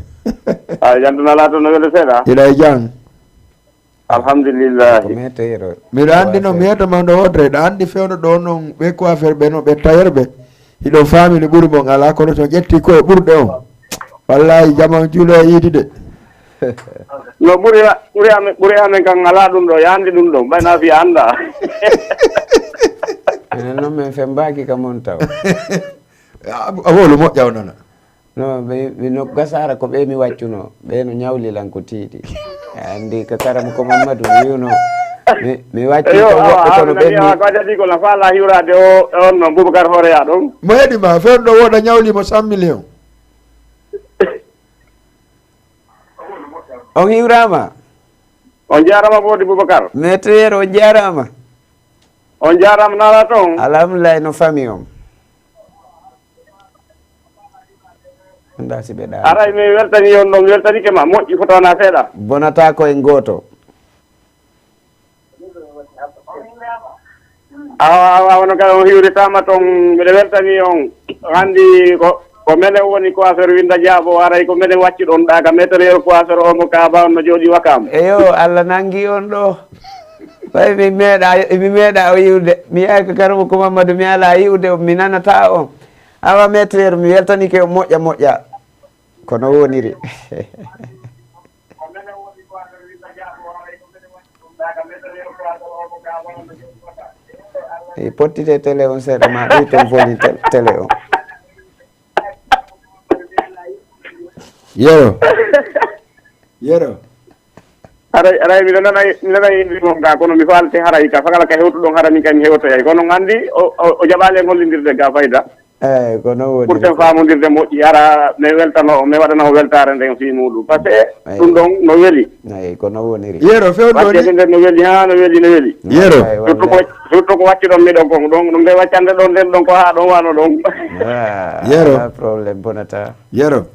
A, jam ɗum alaa toon, no welde seeɗa? Iɗa e jam? Alhamdulillah. Ko meeto Yero. Miɗo anndi no Coiffeur. Meeto ma no woodre, ɗa anndi fewndo ɗo noon, ɓe coiffeur ɓe, no ɓe tailleur ɓe. Hiɗo faami no ɓuri mon alaa, kono so ƴetti koye ɓurɗe on. Wallahi, jaman juulo e yiidi de. No ɓuri a-, ɓuri amen, ɓuri amen kan alaa ɗum ɗo, yaandi ɗum ɗo, mbayna fi annda. Enen noon min fembaaki ka mon taw. A, a wolu moƴƴa o nana. No, ɓe, ɓe no gasara ko ɓe mi waccuno, ɓe no ñawli lan ko tiiɗi. A anndi ka karam ko Mamadou mi wi'uno, mi, mi wacci Eyo, ko awa, woɓɓe kono ɓe nani mi a ko adadi ko na faala hiwraade o, on no Boubacar Horeya ɗon. Mo heɗi ma, fewndo woɗa ñawli mo cent millions. On hiwraama. On jaaraama Boodi Boubacar. Maître Yero, on jaaraama. On jaaraama, nala toon. Alhamdulillah, no fami on. Annda si ɓe ɗaani. Aray, mi weltani on ɗon, mi weltanike ma. Moƴƴi, fotaana seeɗa. Bonata ko en gooto. Awa, awa, wano kala on hiwritaama toon, miɗo weltani on. Anndi ko, ko menen woni ko affaire Winda Jaabo, aray ko menen wacci ɗon ɗaaka, Maître Yero ko affaire o mo Kaaba on no jooɗi Wakaam. Eyo, Allah nangi on ɗo. Ɓay mi meeɗa, mi meeɗa o yi'ude. Mi yahay ko Karamo ko Mamadou, mi alaa yi'ude on, mi nanata on. Awa Maître Yero, mi weltanike on moƴƴa moƴƴa. Kono woniri. E pottite télé on seeɗa ma ɓeyton volume tel-, télé on. Yero. Yero. Aray, aray, miɗo nana, nana e mbiɗon ga, kono mi faalete haray ka, fakala ka hewtuɗon hara min kay mi hewtoyay. Kono on anndi, o, o, o jaɓaali e gollindirde ga fayda. Eey, ko noon woni. Pour sen faamondirde moƴƴi, hara mi weltano, mi waɗana o weltaare nden fii muuɗum. Parce que Eey. Ɗum ɗon no weli. Eey, ko noon woniri. Yero, fewndo Waccede ni? Nden no weli, haa no weli, no weli. Yero. Eey, Surtout ko, wallaay. Surtout ko waccuɗon miɗon kon, ɗon, ɗum nde waccande ɗon nden ɗon ko haa ɗon wano ɗon. Ah, Yero. Alaa problème, bonata. Yero.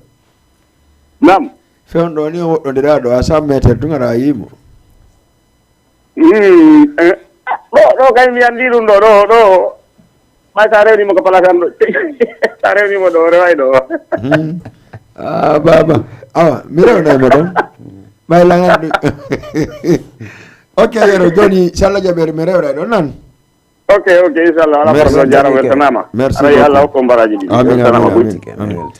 Naam. Fewndo ni o woɗɗondiraaɗo à cent mètres tun aɗa yi'i mo. Hmm, eh, ɗo, ɗo kay mi anndi ɗum ɗo, ɗo, ɗo. Ɓay sa rewni mo ko place am ɗo. Sa rewni mo ɗo, reway ɗo. Hmm. Ah, baba. Awa, mi rewnay mo ɗon. Ɓay lan anndi. Ok, Yero, jooni, si Allah jaɓi mi rewray ɗon nan. Ok, ok, inchallah, alaa Merci. Problème, jaaraama, weltanaama. Merci Aray, beaucoup. Allah hokku on baraaji ɗi. Amin, weltanaama amin, buy. Amin, amin.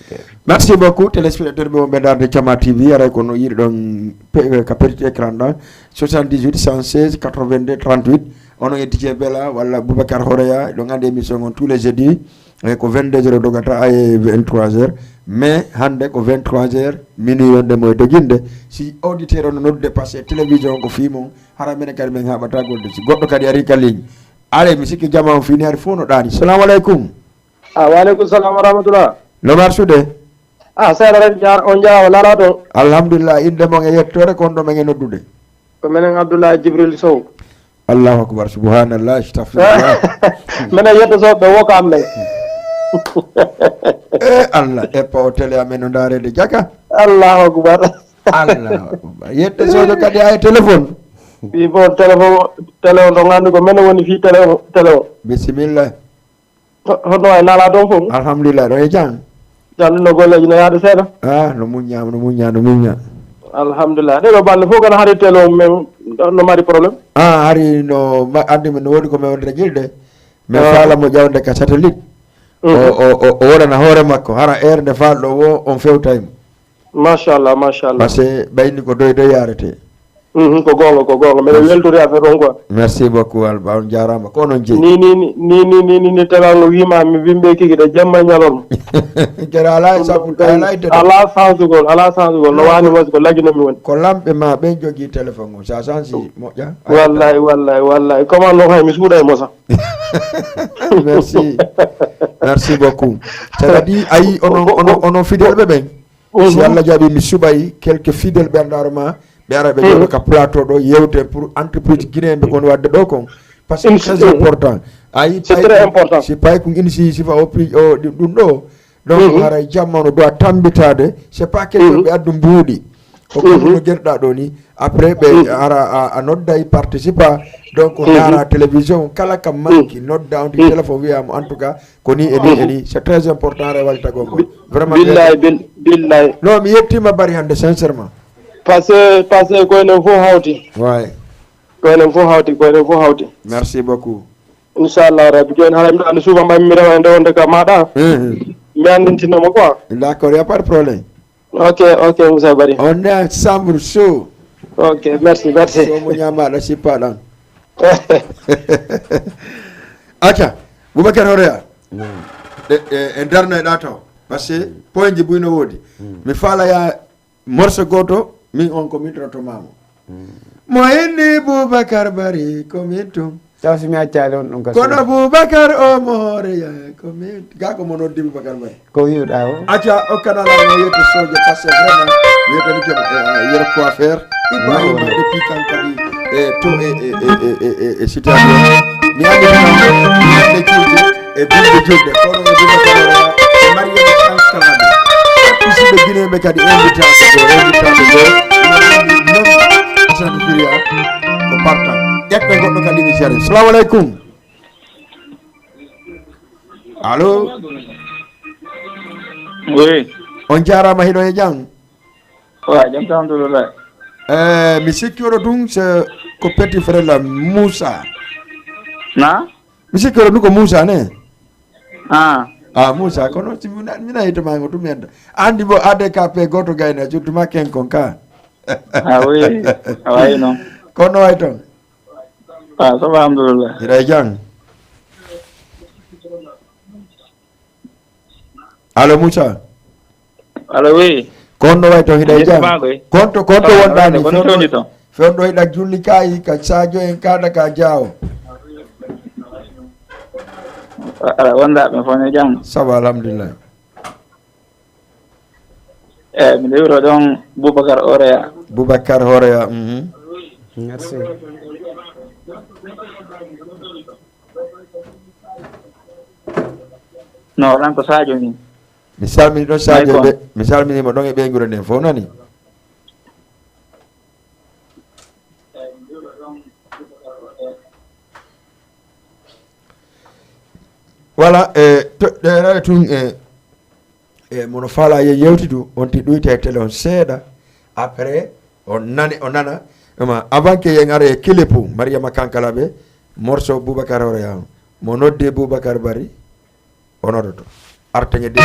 Merci beaucoup, téléspectateur ɓe wonɓe darde Cama T V, aray ko no yiɗi ɗon pe-, ka petit écran ɗon, soixante-dix-huit, cent seize, quatre-vingt-deux, trente-huit, onon e D J Bella walla Boubacar Horeya, ɗon anndi émission on tous les jeudis, e ko vingt-deux heures dogata e vingt-trois heures, mais hannde ko vingt-trois heures, minuit wonde mo e doginde, si auditeur on nodde passé télévision ko fii mon, hara minen kadi min haɓata golde, si goɗɗo kadi ari ka ligne, Alay, mi sikki jama on fini hari fof no ɗaani. Salamu aleykum. Ah, wa aleykum salam wa rahmatullah. No marsude? Ah, seeɗa rek, jaar-, on jaaraama, nalaa toon. Alhamdulillah, innde mon e yettoore, ko honɗo men e noddude? Ko menen Abdoulaye Jibril Sow. Allahu akbar, subhanallah, astahfirullah. Menen yetto Sow ɓe woka am men. Eh, Allah, eppa o télé amen no ndaareede jaka. Allahu akbar. Allahu akbar. Yetto Sow kadi ay téléphone. Fii fof téléphone, télé o, ɗo nganndu ko menen woni fii télé o, télé o. Bisimilla. Ho-, hono wayi nalaa toon fof? Alhamdulillah, ɗo e jam. Jam ɗum no golleeji no yaade seeɗa? Ah, no muññaama, no muññaa, no muññaa. Alhamdulillah. Ɗee ɗoo balɗe fof kana hari télé o men no mari problème? Ah, hari no ma-, anndi mi no woodi ko men wonde gilde. Mais Ah. Faala mo ƴawde ka satellite. Mhm. O, o, o, o woɗana hoore makko. Hara heure nde faalɗo o, on fewtay mo. Machallah, machallah. Parce que ɓayni ko doy doy yarete. Mhm, ko goonga, ko goonga. Mbiɗa Merci. Weltori affaire on quoi. Merci beaucoup, Alba. On jaaraama. Ko onon jeyi. Ni, ni, ni, ni, ni, ni, ni, ni, telango wiima mi wimɓe kiki ɗo jamma ñalorma. Kere alaa e sabu, alaa e dede. Alaa sansugol, alaa sansugol. No waani wasi ko lagino mi woni. Ko lamɓe ma ɓen jogii téléphone on. Sa sansi moƴƴa. Wallahi, wallahi, wallahi. Comment no hay mi suuɗa e mo sax. Merci. Merci beaucoup. C'est-à-dire, ayi, onon, onon, onon fidèle ɓe ɓen. Si Allah jaɓi, mi suɓay quelques fidèles ɓe anndaaro ma, ɓe ara ɓe jooɗo ka plateau ɗo, yewte pour entreprise guinéen ɓe kon waɗde ɗo kon. Parce que c'est très important. Ayi, c'est très important. Si pay kun insi sifa o pri o ɗum ɗo, donc haray jamma no doit tambitaade. C'est pas question ɓe addu mbuuɗi. Ko comme no jeɗɗa ɗo ni. Après ɓe ara a, a nodday participa. Donc ndaara télévision kala ka manki nodda on ti téléphone wiyamo en tout cas ko ni e ni e ni. C'est très important rewal tagol ngol. Vraiment. Billahi, billahi. Non, mi yettima bari hande sincèrement. Parce que, parce que ko enen fof hawti. Ouais. Ko enen fof hawti, ko enen fof hawti. Merci beaucoup. Inchallah rabbi, joni hara mbiɗa andi suufa mbammi rewa e nde wonde ka maɗa. Mi andintinoma quoi. D'accord, y a pas de problème. Ok, ok, Moussa Bari. On est ensemble chaud. Ok, merci, merci. So mo ñamaɗa sippaɗan. Acca, Boubacar Horea. E, e, e darnoyɗa to. Parce que point ji buy no woodi. Mi faala ya morceau goto, min on ko min rotomamo. Mo inni Boubacar Bari ko min tun. Taw si mi accaali on ɗum ka kono suudu. Boubacar o mo hoore ya ko min ga ko mo noddi Boubacar Bari. Ko wi'uɗa o? Acca o kanala no yetto sojo parce que vraiment yetto ni kema yero ko affaire. Ibrahim depuis kan kadi e to e e e e e e situation. Mi andi mi andi cuuji e bimbi julde kono e bimbi kono e Mariama Kankalaɓe. Musidɓe Guinéɓe kadi invitaɓe ɗo invitaɓe ɗo. Asan Firia ko parta ƴetta goɗɗo kadi mi sere. Salamu aleykum. Allo. Oui. On jarama hiɗo e jam. Wa jam tan alhamdulillah. Eh, mi sikki oɗo tun se ko petit frère la Moussa. Na? Mi sikki oɗo tun ko Moussa ne? Ah. Ah, Moussa kono si mina mina hito mango tun mi anda. Andi bo A D K P goto gayna surtout ma ken kon ka. Ah oui. Awayi non. Kono way ton. Ah, ça va alhamdulillah. Hiɗa e jam. Allo Moussa. Allo oui. Ko honno way ton hiɗa e jam? Konto konto wonɗani fewndo hiɗa julli kayi ka Sadio en kaɗa ka Diawo. Ala wonda ɓe fone jam. Ça va alhamdulillah. Eh, mi ɗewiro ɗon Boubacar Oreya. Boubacar Oreya. Mhm. Merci. No ran ko Sadio ni. Mi salmini ɗon Sadio ɓe mi salminima ɗon e ɓeygure nden fof nani. Voilà e toɗɗere tun e e mono faala ye yewtidu on ti ɗuyte e télé on seeɗa. Après on nani o nana ɗuma avant que yen ara e kilipu Mariama Kankalaɓe morceau Boubacar Horeya mo nodde Boubacar Bari. Onoɗo to arteŋe de.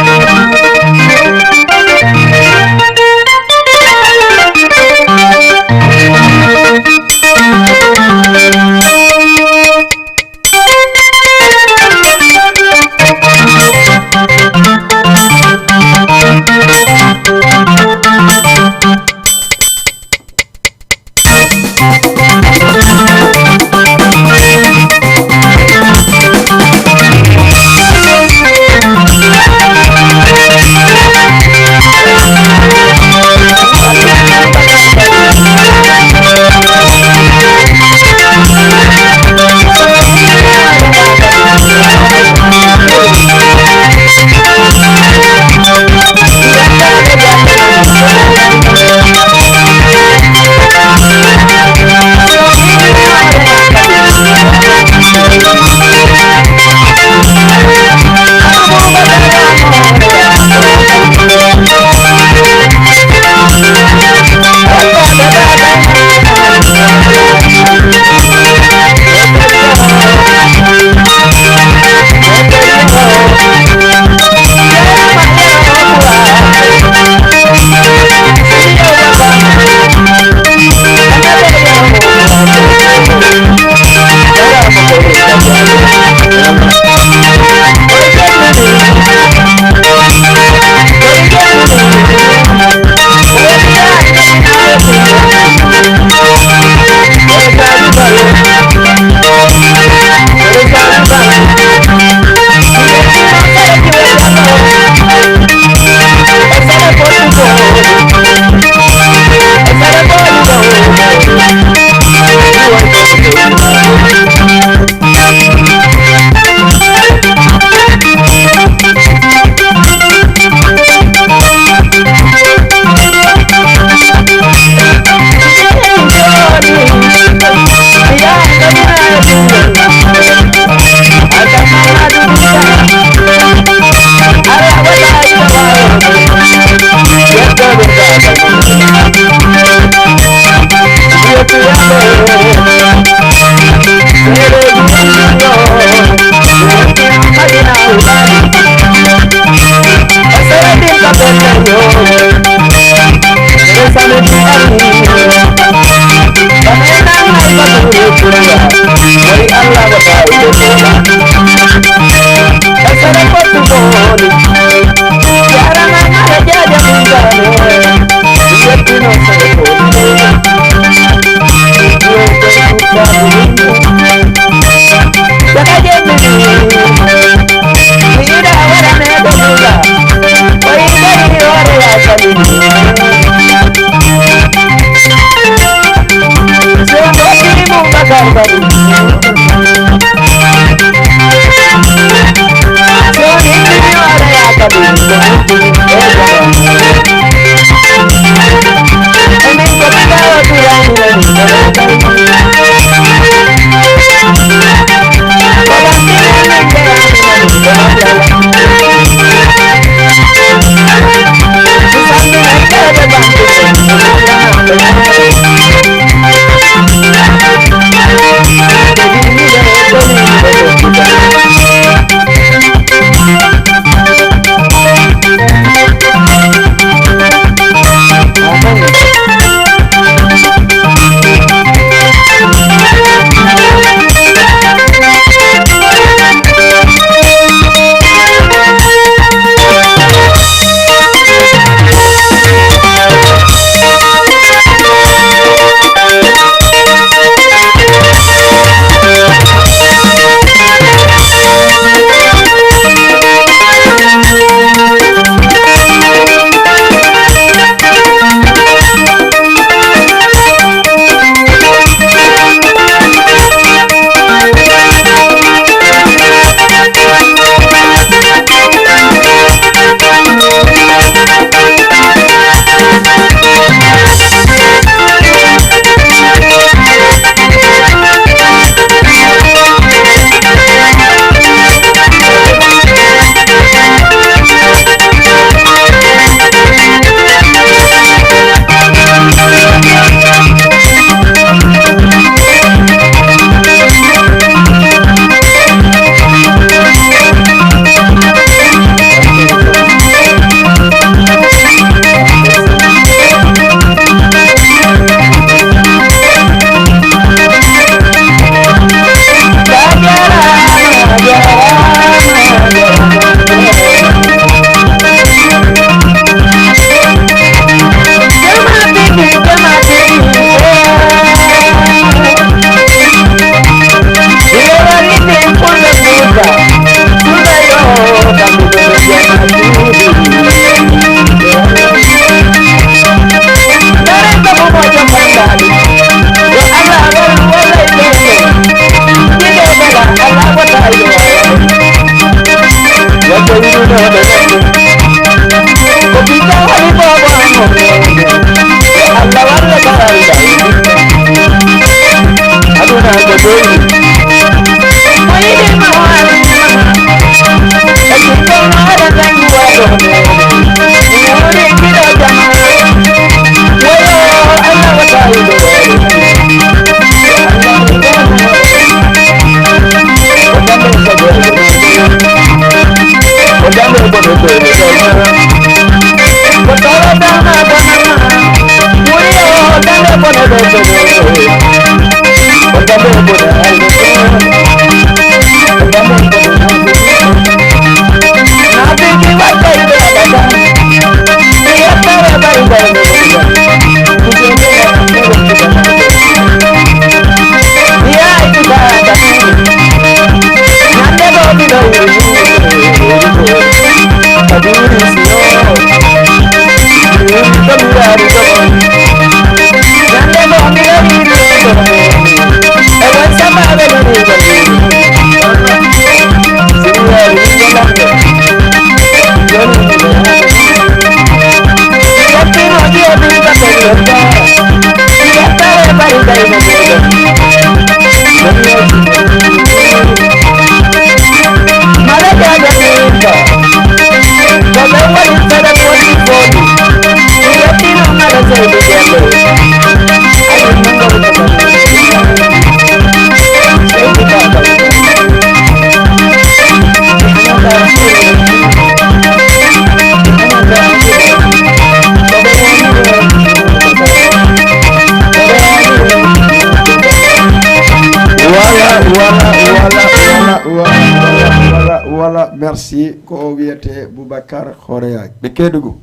Voilà, voilà, voilà, voilà, voilà, voilà, voilà. Merci. Ko o wiyete Boubacar Horeya. Ɓe Kedugu.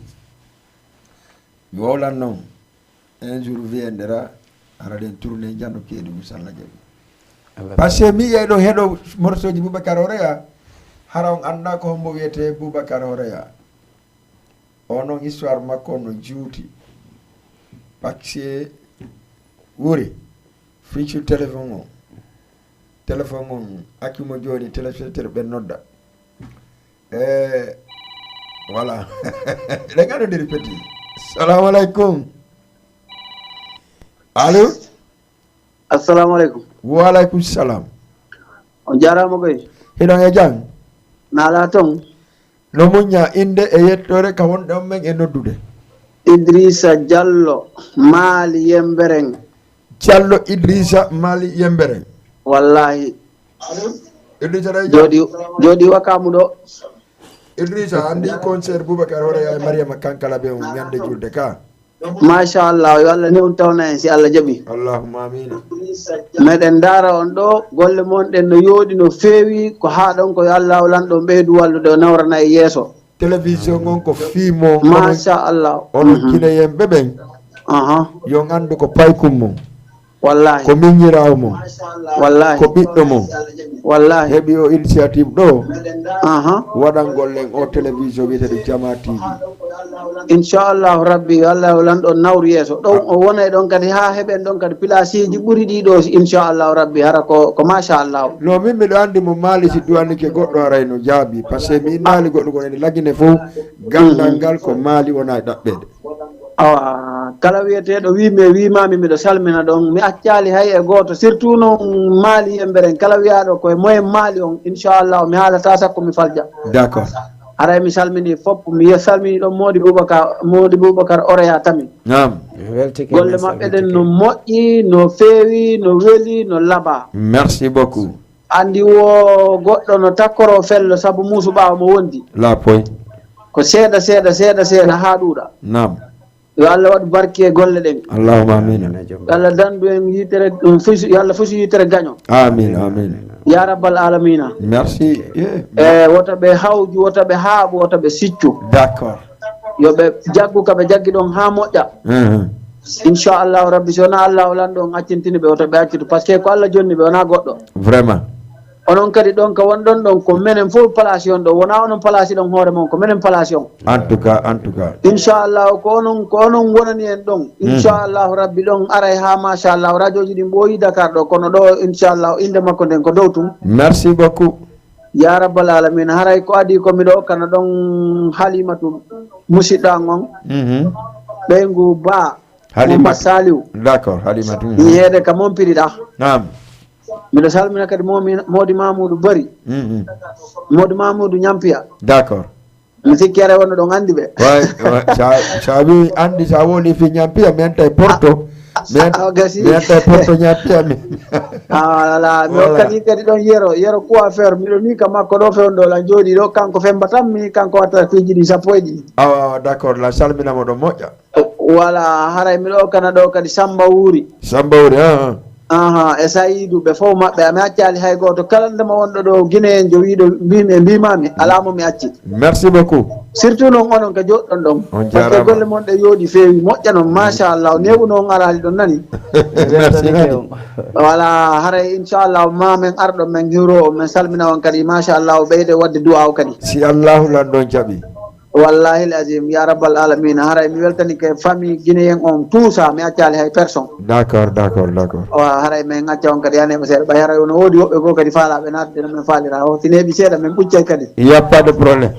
Mi wowlan noon. Un jour viendra, hara ɗen tourné jano Kedugu salla jaɓi. Par ce que mi yiyay ɗo heɗo morceau ji Boubacar Horeya, hara on annda ko hombo wiyete Boubacar Horeya. O noon histoire makko no juuti. Parce que wuri, fichu téléphone on. Téléphone on, accu mo jooni, téléspectateur ɓen nodda. Eh, voilà. Eɗen nganndondiri petit. Salamu aleykum. Allo? Assalamu aleykum. Wa aleykum salam. On jaaraama koy. Hiɗon e jam? Naala ton. No muñña, innde e yettoore ka wonɗon men e noddude. Idrissa Diallo, Maali Yembereng. Diallo Idrissa, Maali Yembereng. Wallahi. Idrissa ɗay jam? Jooɗi, jooɗi Wakamu ɗo. Idrissa, anndi concert Boubacar Horeya e Mariama Kankala ɓe on ñande julde ka? Machallah, yo Allah newnu tawna en si Allah jaɓi. Allahumma amina. Meɗen ndaara on ɗo, golle mon ɗen no yooɗi, no feewi, ko haaɗon ko yo Allah lanɗo ɓeydu wallude o nawrana e yeeso. Télévision on ko fii mo, onon, machallah, onon Guinéen ɓe ɓen. Aha. Yo on anndu ko paykum mon. Wallahi. Ko miññiraawo mon. Wallahi. Ko ɓiɗɗo mon. Wallahi. Heɓi o initiative ɗo. Aha. Waɗangol en o télévision wiyeteeɗo Jama T V. Inchallahu Rabbi, yo Allah yo lanɗo nawru yeeso. Ɗon o wonay ɗon kadi haa heɓen ɗon kadi pilaasiiji ɓuri ɗii ɗo, inchallahu Rabbi, hara ko, ko machallahu. No min miɗo anndi mo Maali, si duwanike goɗɗo aray no jaabi, par ce que mi innaali goɗɗo kono ene Lagine fof, ganndal ngal ko Maali wona e ɗaɓɓeede. Awa, kala wiyeteeɗo wii mi e wii maami, miɗo salmina ɗon. Mi accaali hay e gooto, surtout noon Maali Yembereng. Kala wiyaaɗo ko e moyen Maali on, inchallah, mi haalata sakko mi falja. D'accord. Haray mi salmini fop, mi ye-, salmini ɗon Moodi Boubacar, Moodi Boubacar Oreya Tami. Naam. Weltike. Golle men maɓɓe ɗen no moƴƴi, no feewi, no weli, no laba. Merci beaucoup. Anndi wo goɗɗo no takkoro fello sabu muusu ɓaawo mo wondi. Laapoy. Ko seeɗa, seeɗa, seeɗa, seeɗa haa ɗuuɗa. Naam. Yo Allah waɗu barke e golle ɗen. Allahumma amin. Yo Allah dandu en yitere, um, fusu, yo Allah fusu yitere gaño. Amin, amin. Ya rabbal alamina. Merci. Eh, E wota ɓe hawju, wota ɓe haaɓu, wota ɓe siccu. D'accord. Yo ɓe jaggu ka ɓe jaggi ɗon haa moƴƴa. Mhm. Inchallahu Rabbi, si wonaa Allahu lanɗo on accintini ɓe, wota ɓe accitu. Par ce que ko Allah jonni ɓe, wonaa goɗɗo. Vraiment. Onon kadi ɗon ka wonɗon ɗon, ko menen fof place on ɗo. Wonaa onon place ɗon hoore mon, ko menen place on. En tout cas, en tout cas. Inchallahu, ko onon, ko onon wonani en ɗon. Mhm. Inchallahu Rabbi, ɗon aray haa machallahu. Radioji ɗin ɓooyi Dakar ɗo, kono ɗo inchallahu, innde makko nden ko dow tun. Merci beaucoup. Ya rabbal alamina, haray ko adii ko miɗo okkana ɗon Halimatu, musiɗɗo an on. Mhm. Ɓeyngu Ba, Halima. Mohammad Saliou. D'accord, Halimatu. Mi heede ka Mompiri ɗa. Naam. Miɗo salmina kadi Momi-, Modi Mamoudou Bari. Mhm. Modi Mamoudou Ñampiya. D'accord. Mi sikki aray wonno ɗon anndi ɓe. Way, way, sa, sa wi anndi, sa woni fi Ñampiya, mi enta e Porto. Mi en-, ah, gasi. Mi enta e Porto Ñampiya mi. Ah, voilà, mi, voilà, okkani kadi ɗon Yero, Yero coiffeur, miɗo ni ka makko ɗo fewndo la jooɗi ɗo, kanko femba tan mi, kanko watta piiji ɗi sappo e ɗiɗi. Awa, d'accord, la salmina mo ɗon moƴƴa. Voilà, haray miɗo okkana ɗo kadi Samba Wuri. Samba Wuri, ah, ah. Aha, e Sayidu, ɓe fof maɓɓe, a mi accaali hay gooto. Kala ndema wonɗo ɗo Guinéen jo wiiɗo mbimi e mbimami, alaa mo mi acci. Merci beaucoup. Surtout noon onon ka joɗɗon ɗon. On jaaraama. Par ce que golle mon ɗe yooɗi feewi, moƴƴa noon, machallah. Neeɓu noon araali ɗon nani. Merci nani. Voilà, haray inchallah ma men arɗo men hiwro on, men salmina on kadi, machallah, ɓeyde wadde du'a o kadi. Si Allahu lanɗon jaɓi. Wallahi al azim, ya rabbal alamina, haray mi weltanike famille guinéen on tout ça, mi accaali hay personne. D'accord, d'accord, d'accord. Wa haray men acca on kadi yaneɓe seeɗa, ɓay haray ono woodi woɓɓe goo kadi faalaɓe natde no men faalira o, si neeɓi seeɗa men ɓuccay kadi. Il y a pas de problème.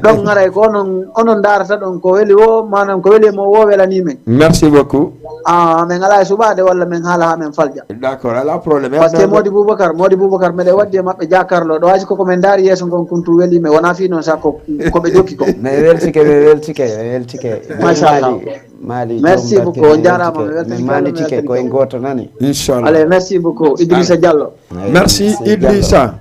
Ɗon haray ko onon, onon ndaarata ɗon ko weli o, maanaam ko weli e mo o welani men. Merci beaucoup. Ah, men alaa e suɓaade walla men haala haa men falja. D'accord, alaa problème. Par ce que Modi Boubacar, Modi Boubacar, meɗen waddi e maɓɓe jakarlo. Ɗo haji koko men ndaari yeeso ngon kuntu weli men. Wonaa fii noon sa ko, ko ɓe jokki ko. Mi weltike, mi weltike, mi weltike. Machallah. Maali, Maali, merci beaucoup, on jaaraama, mi weltike. Mi weltike, mi weltike. Ko en gooto nani. Inchallah. Allez, merci beaucoup, Idrissa Diallo. Merci, Idrissa.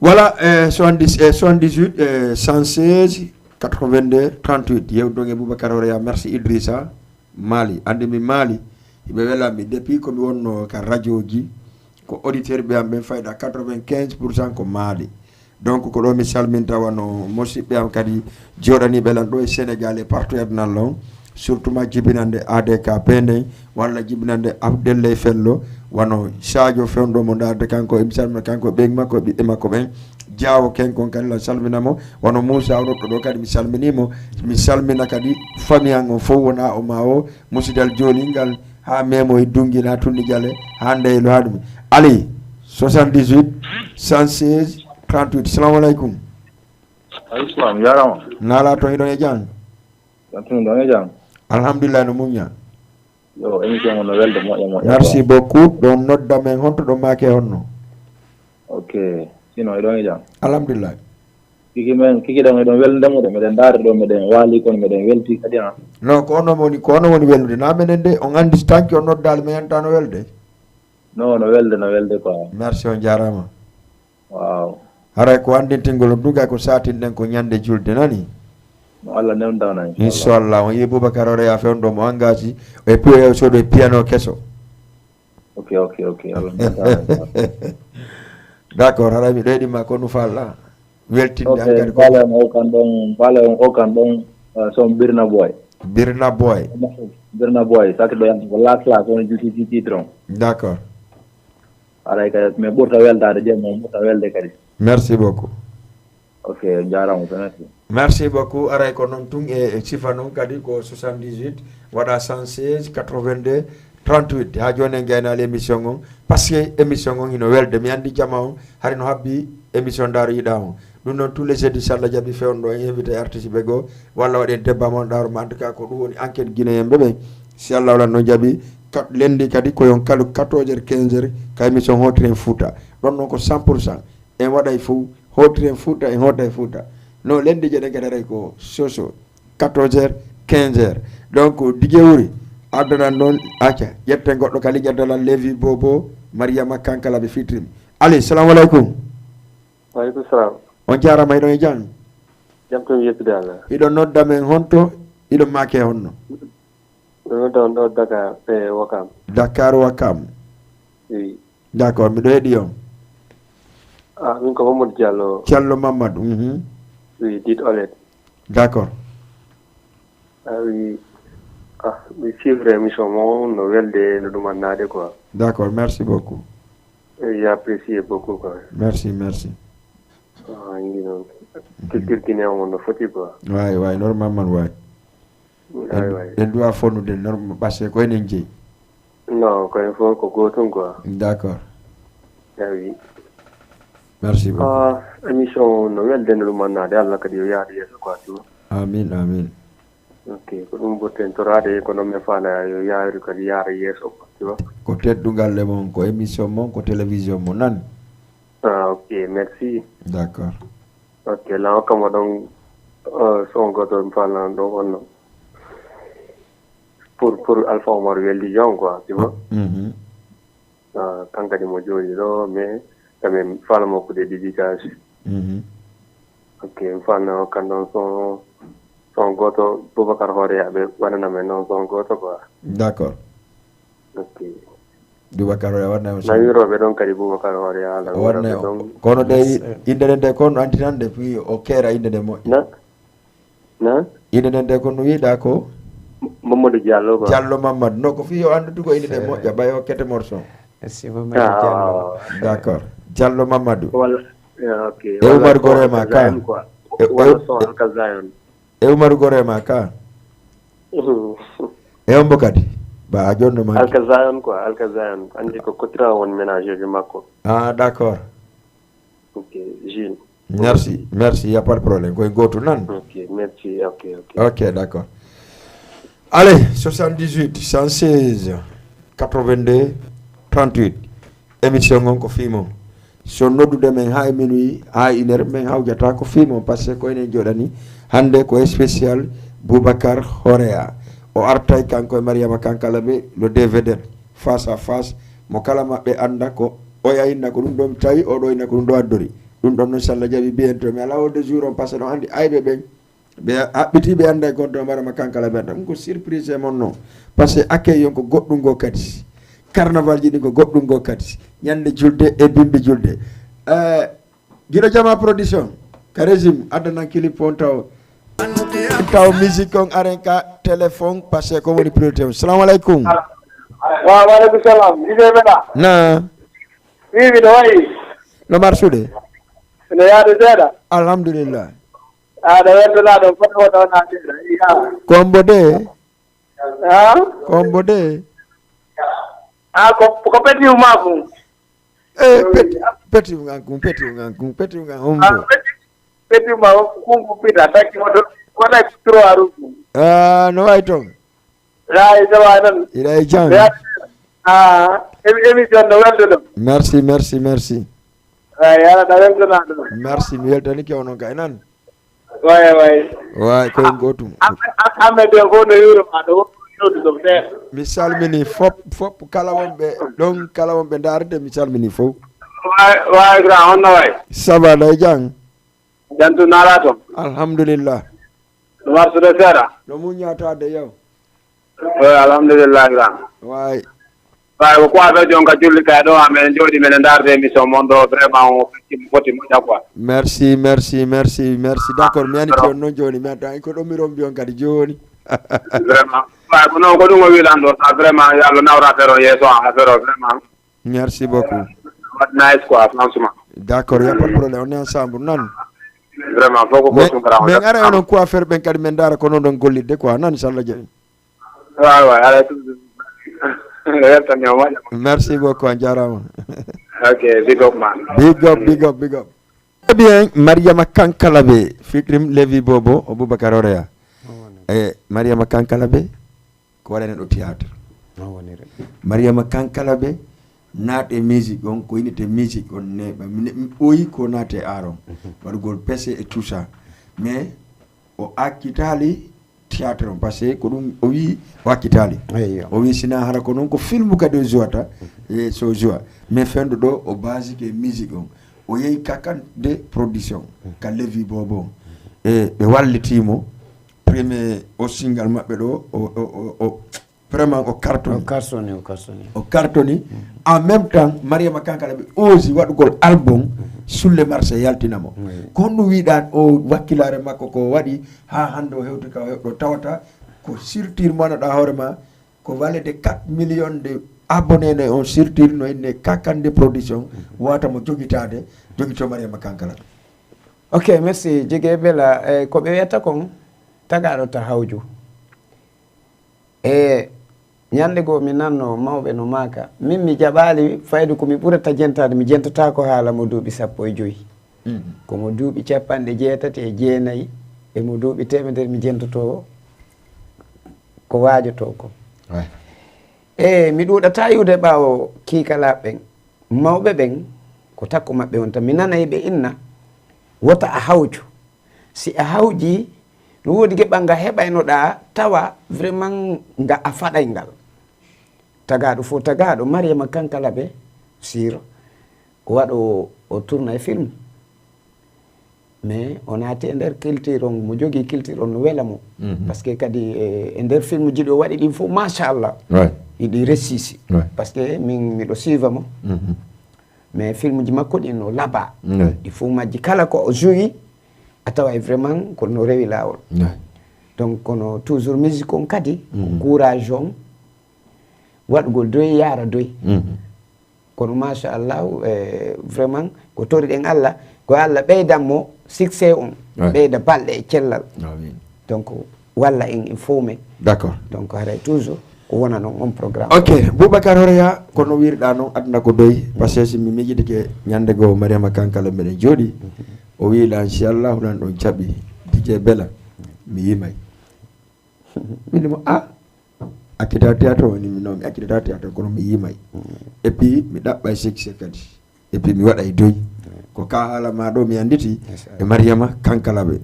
Voilà, eh, soixante-dix, eh, soixante-dix-huit, eh, cent seize, quatre-vingt-deux, trente-huit. Yewdon e Boubacar Horeya, merci Idrissa. Maali, anndi mi Maali, hiɓe welammi depuis ko mi wonno ka radioji, Ko auditeur ɓe am ɓen fayda quatre-vingt-quinze pour cent ko Mali. Donc ko ɗo mi salminta wano musidɓe am kadi jooɗaniiɓe lan ɗo e Sénégal e partout e aduna lan. Surtout ma jibinande A D K P nden walla jibinande Abdelle Fello wano Sadio fewndo mo ndaarde kanko e mi salmina kanko e ɓen makko e ɓiɓɓe makko ɓen. Jaawo ken kon kadi lan salmina mo wano Moussa o ɗo ɗo kadi mi salminii mo. Mi salmina kadi famille an on fof wona o ma o musidal joolingal haa memo e dunngil haa tunni jale haa ndeylo haa ɗum. Ali, soixante-dix-huit, cent seize, trente-huit. Salamu aleykum. Aleykum salam, jarama. Nala to hiɗon e jam? Tantum ɗon e jam. Alhamdulillah, no muñña. Yo, émission on no welde moƴƴa moƴƴa. Merci beaucoup. Ɗon nodda men honto ɗon maake honno? Ok. Sino eɗon e jam? Alhamdulillah. Kiki men, kiki ɗon eɗon welde mo de, meɗen ndaari ɗo, meɗen waali kono meɗen welti kadi an. Non, ko onon woni, ko onon woni welnude. Na menen de, on anndi tanki on noddaali men yantano welde. No, no welde, no welde quoi. Merci, on jarama. Waaw. Haray ko anndintingol on duga ko satinɗen ko ñande julde nani. No Allah newndana inchallah. Inchallah, on yi Boubacar Horeya fewndo mo engagé e piyo sodo e piano keso. Ok, ok, ok. Allah newndana inchallah. D'accord, haray mi ɗoyɗima ko no falla. Weltinde ok, an kadi ko faale on okan ɗon, faale on okan ɗon, uh, son Birna Boy. Birna Boy. Birna Boy, saki ɗo yan ko la classe on juti ci citron. D'accord. Aray kadi mi ɓurta weltaade je mo ɓurta welde kadi. Merci beaucoup. Ok, jarama, merci. Merci beaucoup. Aray ko noon tun e, e sifa noon kadi ko soixante-dix-huit waɗa cent seize quatre-vingt-deux trente-huit. Ha jooni en gaynaali émission on, parce que émission on hino welde. Mi anndi jama on hari no habbi émission Ndaaru Yiɗa on. Ɗum noon tous les jeudis, si Allah jaɓi, fewndo en invité artiste ɓe goo walla waɗen débat mo Ndaaru ma. En tout cas ko ɗum woni enquête guinéen ɓe ɓen. Si Allah wala no jaɓi, ka-, lendi kadi ko yon kalu quatorze heures, quinze heures, ka émission Hootiren Fuuta. Ɗon noon ko cent pour cent. En waɗay fof, Hootiren Fuuta, en hootay Fuuta. No lendi jeɗen kadi aray ko soso, quatorze heures, quinze heures. Donc, Dige Wuri, addanan ɗon, acca, ƴetten goɗɗo kadi, ƴettalan Levi Bobo, Mariama Kankala ɓe fitrim. Allez, salamu aleykum. Wa aleykum salam. On jarama, hiɗon e jam? Jam tan, yettude Allah. Hiɗon nodda men honto, hiɗon maake honno? Ɗo, ɗo, ɗo Dakar, e Ouakam. Dakar Ouakam. Oui. D'accord, miɗo heɗi on. Ah, min ko Mamadou Diallo. Diallo Mamadou, mhm. Oui, dit Olet. D'accord. Ah, oui. Ah, mi suivre émission mo, no welde, no ɗumannaade quoi. D'accord, merci beaucoup. Eh, j'apprécie beaucoup quoi. Merci, merci. Ah, ngi noon. Mhm. Culture guinéen on no foti quoi. Waay, waay, normalement, waay. Ay, en, waay. En duwa fonnude norme, parce que ko enen jeyi. Non, ko en fof ko gootum quoi. D'accord. Ah, oui. Merci beaucoup. Ah, émission no welde no ɗum annaade, Allah kadi yo yaadu yeeso quoi, tu vois. Amin, amin. Ok, ko ɗum ɓurten toraade, ko noon min faala yo yaaru kadi yaara yeeso quoi, tu vois. Ko teddungal e mon, ko émission mon, ko télévision mon nan. Ah, ok, merci. D'accord. Ok, la hokkama ɗon, euh, son goto mi faalano ɗo wonno. Pour, pour Alpha Omar weldi jam quoi, tu vois. Mhm. Ah, kan kadi mo jooɗi ɗo, mais quand même faalamo ko des dédicaces. Mhm. Ok, mi faalano kan ɗon son, son goto, Boubacar Horeya ɓe waɗana men noon son goto quoi. D'accord. Ok. Boubacar Horeya waɗna mo. Nawirooɓe ɗon kadi Boubacar Horeya, ala o waɗna o. Kono de, yes, eh, innde nden de kon antinande, puis o keera innde nden moƴƴa. Na? Na? Innde nden de kon no wiɗa ko? Mamadou Diallo quoi. Diallo Mamadou. No ko fii o anndude ko innde nden moƴƴa, ɓay o kete morceau. Merci Mamadou Diallo. Ah. D'accord. Diallo Mamadou. Wala, ya, ok. E wala Oumar son Gorema Alkazayon ka. Quoi. E, wala e, son Alkazayon. E Umaru Gorema ka. Mhm. E ombo kadi? Ba a jonno manki. Alkazayon quoi, Alkazayon. Andi ko courant won ménage makko. Ah, d'accord. Ok, Gilles. Merci, merci, y a pas de problème. Ko e goto nan. Ok, merci, ok, ok. Ok, d'accord. Allez, soixante-dix-huit, cent seize, quatre-vingt-deux, trente-huit. Émission on ko fii mon. So noddude men haa e minuit, haa e une heure, men hawjata ko fii mon, parce que ko enen jooɗani. Hannde ko spécial Boubacar Horea. O artay kanko e Mariama Kankala ɓe, le D V D, face à face. Mo kala maɓɓe annda ko oya inna ko ɗum ɗo mi tawi, oɗo inna ko ɗum ɗo addori. Ɗum ɗon noon, so Allah jaɓi, biyen to mi alaa o de jour on, parce que ɗon anndi ayɓe ɓen. Ɓe haɓɓiti, ɓe annda e gonɗo Marama Kankala ɓe annda. Ɗum ko surprise e mon non. Parce que accueil on ko goɗɗum ngo kadi. Carnaval ji ɗi ko goɗɗum goo kadi. Ñande julde e bimbi julde. Eh, Giɗo Jama Production, ka régime, addanan clip on taw. Taw musique on aren ka téléphone, parce que ko woni priorité on. Salamu alaikum. Wa alaikum salam. Dj Bella. Na. Wi, miɗo wayi. No marsude? No yaade seeɗa. Alhamdulillah. Aɗa weltana ɗon, foto wona wona seeɗa. Iya. Kombo de. Ha? Kombo de. Ah, ko, ko petit makko. Eh, petit, petit makko, petit makko, petit makko, on Ah, petit, petit makko, kungu pita, taki moto, wala trois roues. Ah, no way ton. Ay, ça va, non? Ila e jam. Ya, ah, émi-, émission no weldo ɗo. Merci, merci, merci. Ay, ala da weldo na ɗo. Merci, mi weltanike onon kay nan. Way, way. Way, ko en gotum. Am-, am-, Ahmed en fof no yuuro ma ɗo, yewtu ɗo seeɗa. Mi salmini fop, fop, kala wonɓe ɗon, kala wonɓe ndaarde, mi salmini fof. Way, way, grand, honno way? Ça va, ɗo e jam. Jantu nala ton. Alhamdulillah. No marsude seeɗa? No muññataade yow. Eyi, alhamdulillah, grand. Way. Way, ko quoi ɓe jonka julli kay ɗo, amen jooɗi men ndaarde émission mon ɗo, vraiment, o feccima foti moƴƴa quoi. Merci, merci, merci, merci. D'accord, mi aniti on noon jooni, mi antaa ko ɗo mi rombi on kadi jooni. Vraiment. Way, ko noon ko ɗum o wilan ɗo, sa vraiment, yo Allah nawra affaire o yeeso, affaire o vraiment. Merci beaucoup. What nice quoi, franchement. D'accord, y a pas de problème. On est ensemble, nan. Vraiment, fof ko Mais, gotum kala on mais jaɓɓi. Ara onon coiffeur ɓen kadi men ndaara ko noon ɗon gollidde quoi, nan, inchallah jaɓi. Way, way, ala tout. Welcome, yo moƴƴa. Merci beaucoup, a jarama. Ok, big up, man. Big up, big up, big up. Très bien, Mariama Kankalabe, Fikrim Levi Bobo, Aboubacar Orea. E Mariama Kankalabe, ko waɗani ɗo théâtre. Mariama Kankalabe, naate musique on, ko inite musique on neeɓa. Mi ne-, mi ɓooyi ko naate art on. Waɗugol pese et tout ça. Mais o accitaali théâtre on, parce que ko ɗum o wi o accitaali. Eyyo. O wi sina hara ko noon ko film kadi o jouata, e so joua. Mais fenndo ɗo o basike musique on. O yehi Kakande Production, ka Levi Bobo. E ɓe wallitimo. Premier o single maɓɓe ɗo, o, o, o, o, vraiment o cartoni. O cartoni, o cartoni. O cartoni. En même temps, Mariama Kankalabe osi waɗugol album, sulle marché yaltina mo. Oui. Ko honɗum wiɗan o wakkilare makko ko waɗi ha hande o hewti ka o heɓɗo tawata ko structure mo annduɗa hoore ma, ko valeur de quatre millions de abonnés ne on structure no inne Kakande Production, wata mo jogitade, jogito Mariama Kankalabe. Ok, merci. Jege Bella, eh, ko ɓe wiyata kon tagaɗo ta hawju. E ñande goo mi nanno mawɓe no maaka, min mi jaɓaali fayde ko mi ɓurata jentaade, mi jentataako haala mo duuɓi sappo e joy. Mhm. Ko mo duuɓi capanɗe jeetati e jeenayi e mo duuɓi teemedere mi jentoto ko waajoto ko. Ouais. E mi ɗuuɗata iwde ɓaawo kiikalaaɓe ɓen. Mawɓe ɓen ko takko maɓɓe on tan. Mi nanay ɓe inna wota a hawju. Si a hawji, no woodi geɓal ngal heɓaynoɗaa, tawa vraiment nga a faɗay ngal. Tagaaɗo fof tagaaɗo, Mariama Kankalabe, Sir, ko waɗo o tourna e film. Mais o naati e nder culture on, mo jogii culture on no wela mo. Mhm. Parce que kadi e, e nder film ji ɗi o waɗi ɗin fof, machallah. Ouais. Hiɗi resisi. Ouais. Parce que min miɗo suiva mo. Mhm. Mais film ji makko ɗin no laba. Ouais. Ɗi fof majji kala ko o joui, a taway vraiment ko no rewi laawol. Ouais. Donc kono toujours musique on kadi, ko Mhm. courage on, waɗugol doy, yaara doy. Mhm. Kono machallah, eh, vraiment ko toriɗen Allah, ko Allah ɓeydan mo succès on, Ouais. ɓeyda balɗe e cellal. Amin. Donc walla en, en fof men. D'accord. Donc haray toujours ko wona noon on programme. Ok, Boubacar Horeya, kono wirɗa noon aduna ko doy, parce que si mi miijidike ñande goo Mariama Kankala meɗen jooɗi, o wi la inchallah lan ɗon caɓi D J Bella, mi yimay. Min mo a accita théâtre o, ni non mi accitata théâtre kono mi yimay. Et puis mi ɗaɓɓay succès kadi. Et puis mi waɗay doy. Ko ka haala ma ɗo mi anditi e Mariama Kankalabe.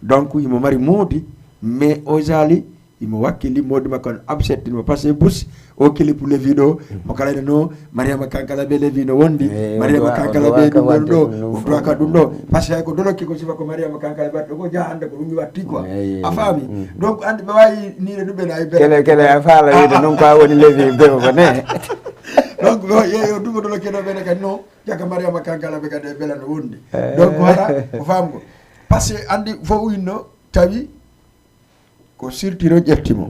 Donc himo mari moodi, mais o jali himo wakkili moodi makko on upset mo parce que bus o kilipu Levi ɗo mo kala ene no Mariama Kankalabe Levi no wondi. Mariama Kankalabe ɗum ɗon ɗo o duwaka ɗum ɗo parce que hay ko doloki ko sifa ko Mariama Kankalabe waɗi ɗo ko jaha hande ko ɗum mi watti quoi. A faami? Donc andi ɓe wawi niire ɗum ɓe nayi bere kele kele a faala wide noon ko a woni Levi bebo ko ne. Donc, yo, yo, yo dugo dolo kedo bene kadi no, jaka Mariama Kankala be kadi e bela no wondi. Donc, voilà, ko famgo. Parce que andi fo winno, tawi ko surtiro ƴetti mo.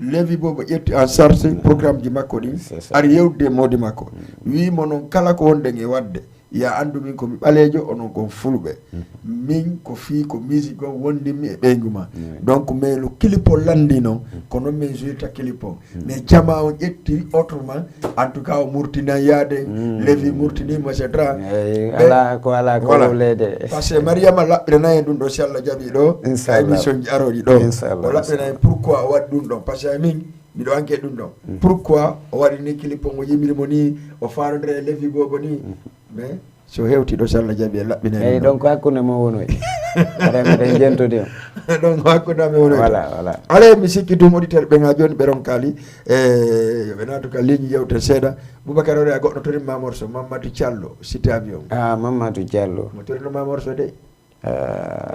Levi Bobo ƴetti en charge programme ji makko ɗin, ari yewtude e moodi makko. Wi mo non kala ko wonɗen e waɗde, ya anndu min ko mi ɓaleejo, onon kon fulɓe. Min ko fii ko musique on wondimmi e ɓeyngu ma. Donc, mais le clip o lanndi non, ko non min jouirta clip o. Mais jama on ƴetti autrement, en tout cas, o murtinan yaade, Levi murtinimo, et cetera. Eyi, ala ko, ala ko. Voilà. Wowleede. Parce que Mariama laɓɓirana en ɗum ɗo, si Allah jaɓi ɗo, inchallah, émission ji aroɗi ɗo. Inchallah, o laɓɓirana en pourquoi o waɗi ɗum ɗon. Parce que min, miɗo enquête ɗum ɗon. Pourquoi o waɗi ni clip o, o yimiri mo ni, o faarondira e Levi Bobo ni. Mais so hewti ɗo, si Allah jaɓi, en laɓɓinay. Eyi, ɗum ɗon. Donc, hakkunde mo wonoy. Aɗa, meɗen jentodi on. Donc, hakkunde amen wonoy. Voilà, voilà. Alay, mi sikki ɗum, auditeur ɓe ŋa jooni ɓe ronkaali. E, yo ɓe naatu ka ligne yewte seeɗa. Boubacar, ore a goɗɗo torin ma morso, Mamadou Diallo, Cité Avion. Ah, Mamadou Diallo. Mo torinno ma morso de. Ah.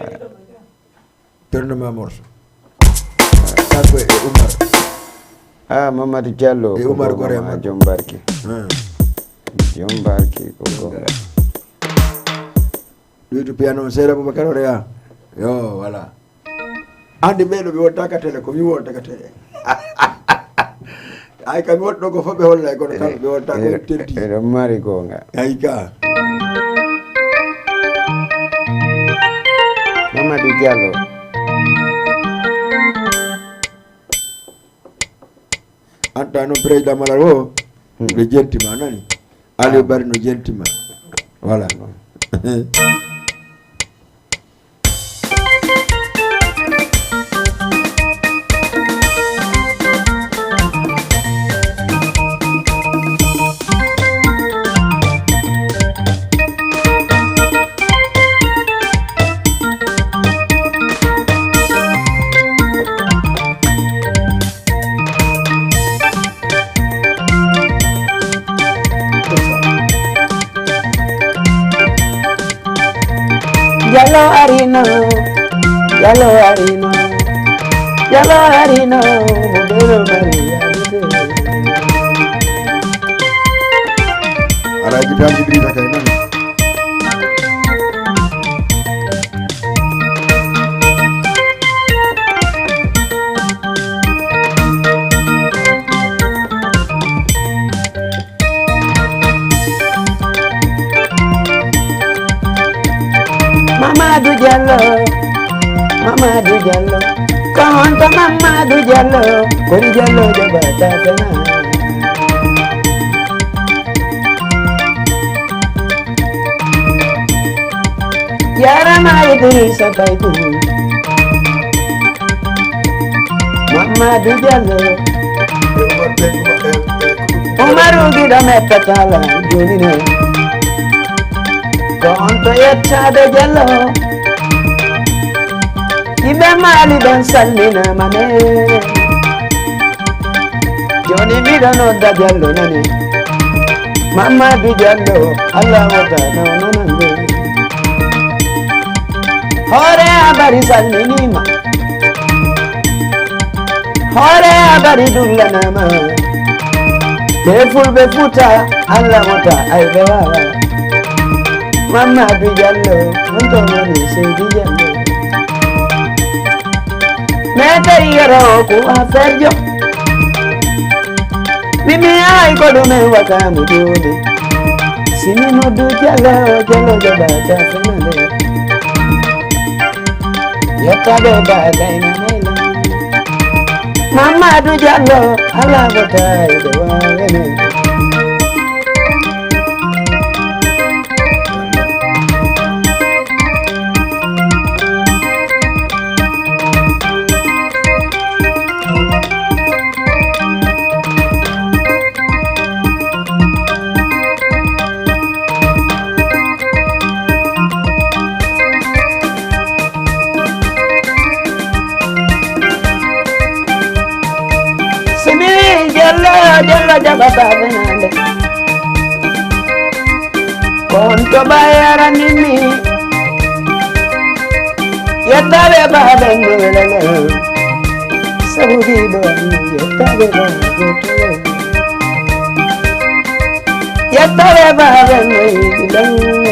Torinno ma morso. Kanko e Oumar. Ah, Mamadou Diallo, e ko Oumar, goonga gore ma, makko. Jom barki. Ah. Jom barki, ko goonga. Ɗuytu piano on seeɗa, Boubacar, ore ya. Yo, voilà. Andi ɓeɗo ɓe wonta ka télé, ko mi wonta ka télé. Ay, kam mi woɗɗo ko fof ɓe hollay, kono kamɓe ɓe wonta ko tenti. Eɗo mari goonga. Ay ka. Mamadou Diallo. Anta noon président Malal o, ɓe jentima, nani? Aliou Bari no jentima. Voilà. Diallo arino, Diallo arino, Diallo arino, mo belo mari arino. Alhaji Tanti Idrissa kay nani. Mamadou Diallo, Mamadou Diallo, ko honto Mamadou Diallo, kori Diallo jabata fena. Yarama Idrissa Baibou. Mamadou Diallo. Umaru giɗo mettatala joni ne. Ko on to yettade Diallo. Yimɓe Mali ɓen salminama ne. Joni miɗo nodda Diallo nani. Mamadou Diallo, Allah wota nawnanango. Hoore a bari salminima. Hoore a bari dullanama. Ɓe fulɓe Fuuta, Allah wota ayɓe wawa. Mamadou Diallo, on to woni Seydi Diallo. Mais tawi yero ko affaire jo. Mimi ay ko ɗumen wakamu joni. Simi noddu Diallo, Diallo jabata fenale. Yettaɓe bagay nanela. Mamadou Diallo, ala ko tawi de wawene. Simi Diallo, Diallo jaɓata fenande. Ko on to ɓay aranimi. Yettaɓe baɓen no welele. Sabu ɗiɗo yettaɓe baɓe to. Ettore baaba no yiɗi lawol.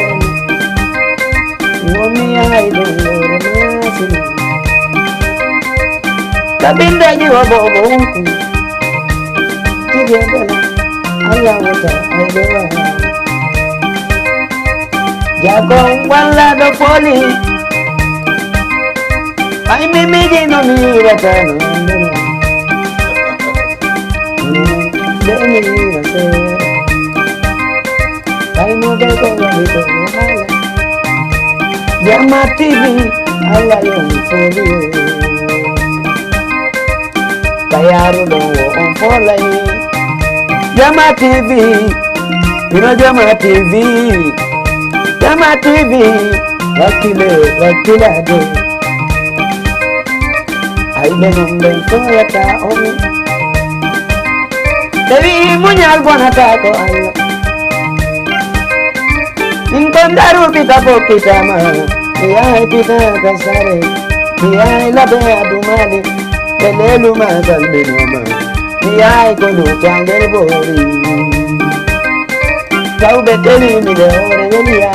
Woni yaay ɗum lowre masin. Ka bindeji wo bobo unku. Jige bela. Allah wota ay dewa. Jago walla do poli. Ay mi miji no mi rata no. Be mi rata. Ay mo be ko ni ko. Jama T V, Allah yo mi poli. Bayaru ɗo o on folay. Jama T V, ino Jama T V. Jama T V, wakkile, wakkilade. Ay ɓe non ɓen foyata on. Ɓe wi'i muñal bonata ko Allah. Min kon daru pita fokkitama. Mi yahay pita ka sare. Mi yahay labe adumale. Ɓe lelu ma salminama. Mi yahay ko no jangel bori. Tawɓe teli mi de hore weliya.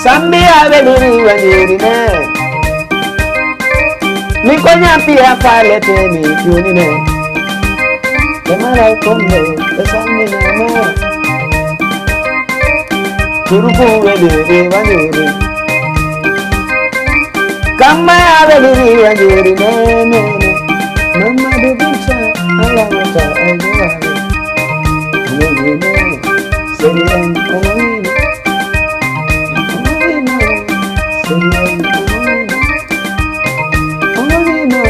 Sambiya weliri wanyiri ne. Mi ko nyampi a falete mi juni ne. Ɓe maray kondo ɓe salminama. Turuku weliri wanyiri. Kamma ya weliri wanyiri ne ne ne. Mamadu Binta, Allah wata ay jawari. Wanyiri ne. Seri en, omo wino. Omo wino. Seri en, omo wino. Omo wino.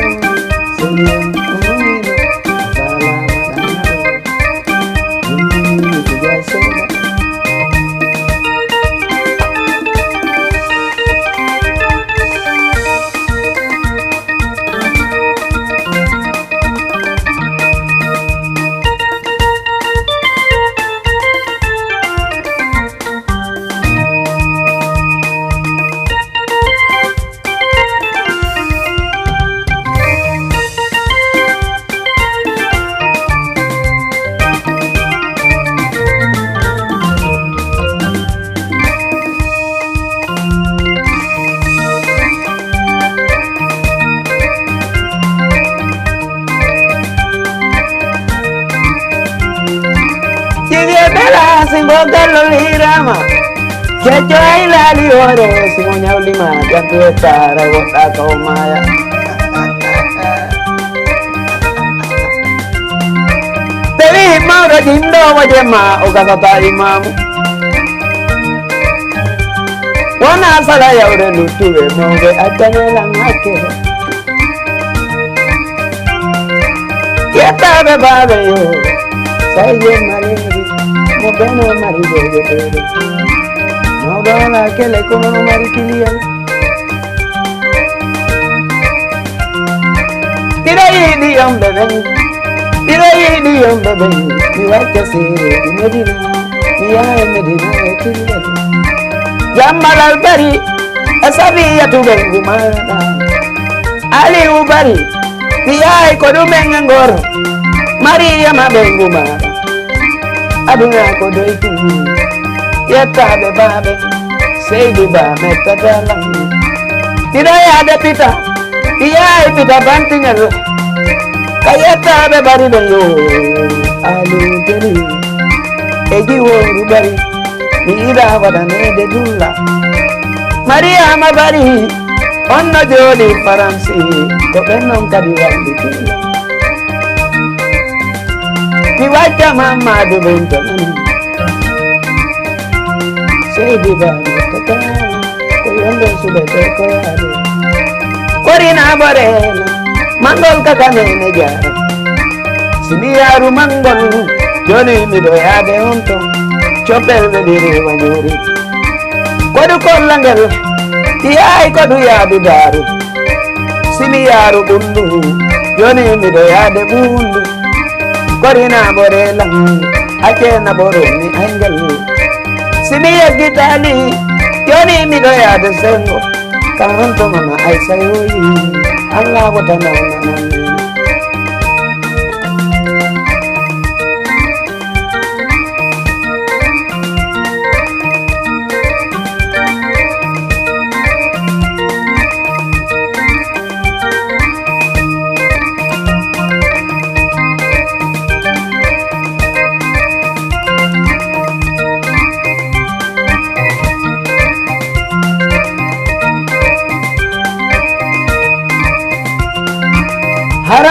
Seri en, omo wino. Fala madama. Wini, wini, wini, wini. Jibi e bela singo gallo lirama. Kecco ay laali hoore singo ñawlima jantu e taara woɗɗa kaw maya. Tawi mawɗo jinɗo waje ma o gasata imamu. Wona sala yawre luttuɓe mawɓe accane lan hakke. Yettaaɓe baaɓe yo, sayje maleeri, mo beno mari doge doge. Mawɗo ala kele kono no mari kiliyan. Mbiɗo yiɗi yomɓe ɓen, mbiɗo yiɗi yomɓe ɓen, mi wacca seereeji Medina, mi yaha e Medina e killel. Jammalal Bari, e Safiyatu ɓen gumaɗa. Aliyu Bari, mi yahay ko ɗumen e ngor. Mariyama ɓen gumaɗa. Aduna ko doytu. Yettaaɓe baaɓe. Seydi Ba mettata lan. Miɗo yaade pita. Mi yahay pita bantiñal. Ka yettaaɓe Bari ɓe yo. Aliyu Bari. E jiwooru Bari. Mi yiɗa waɗaneede dulla. Mariyama Bari. On no jooɗi Faransi, ko ɓen non kadi walliti. Mi wacca Mammadu Binta Nani. Seydi Ba mi tata, ko yondo suɓete ko yaade. Korina Borena, mangol kaka nene jaara. Si mi yaaru mangol, joni miɗo yaade on ton. Coppel weliri wanyuri. Kodu kolla ngel, yaay kodu yaadu daaru. Si mi yaaru ɓundu, joni miɗo yaade ɓundu. Korina bore lan, acena boro mi angel. Si mi yeggitaali, joni miɗo yaade sengo. Kanto mama Aysa yoyi, Allah wota nawna nan.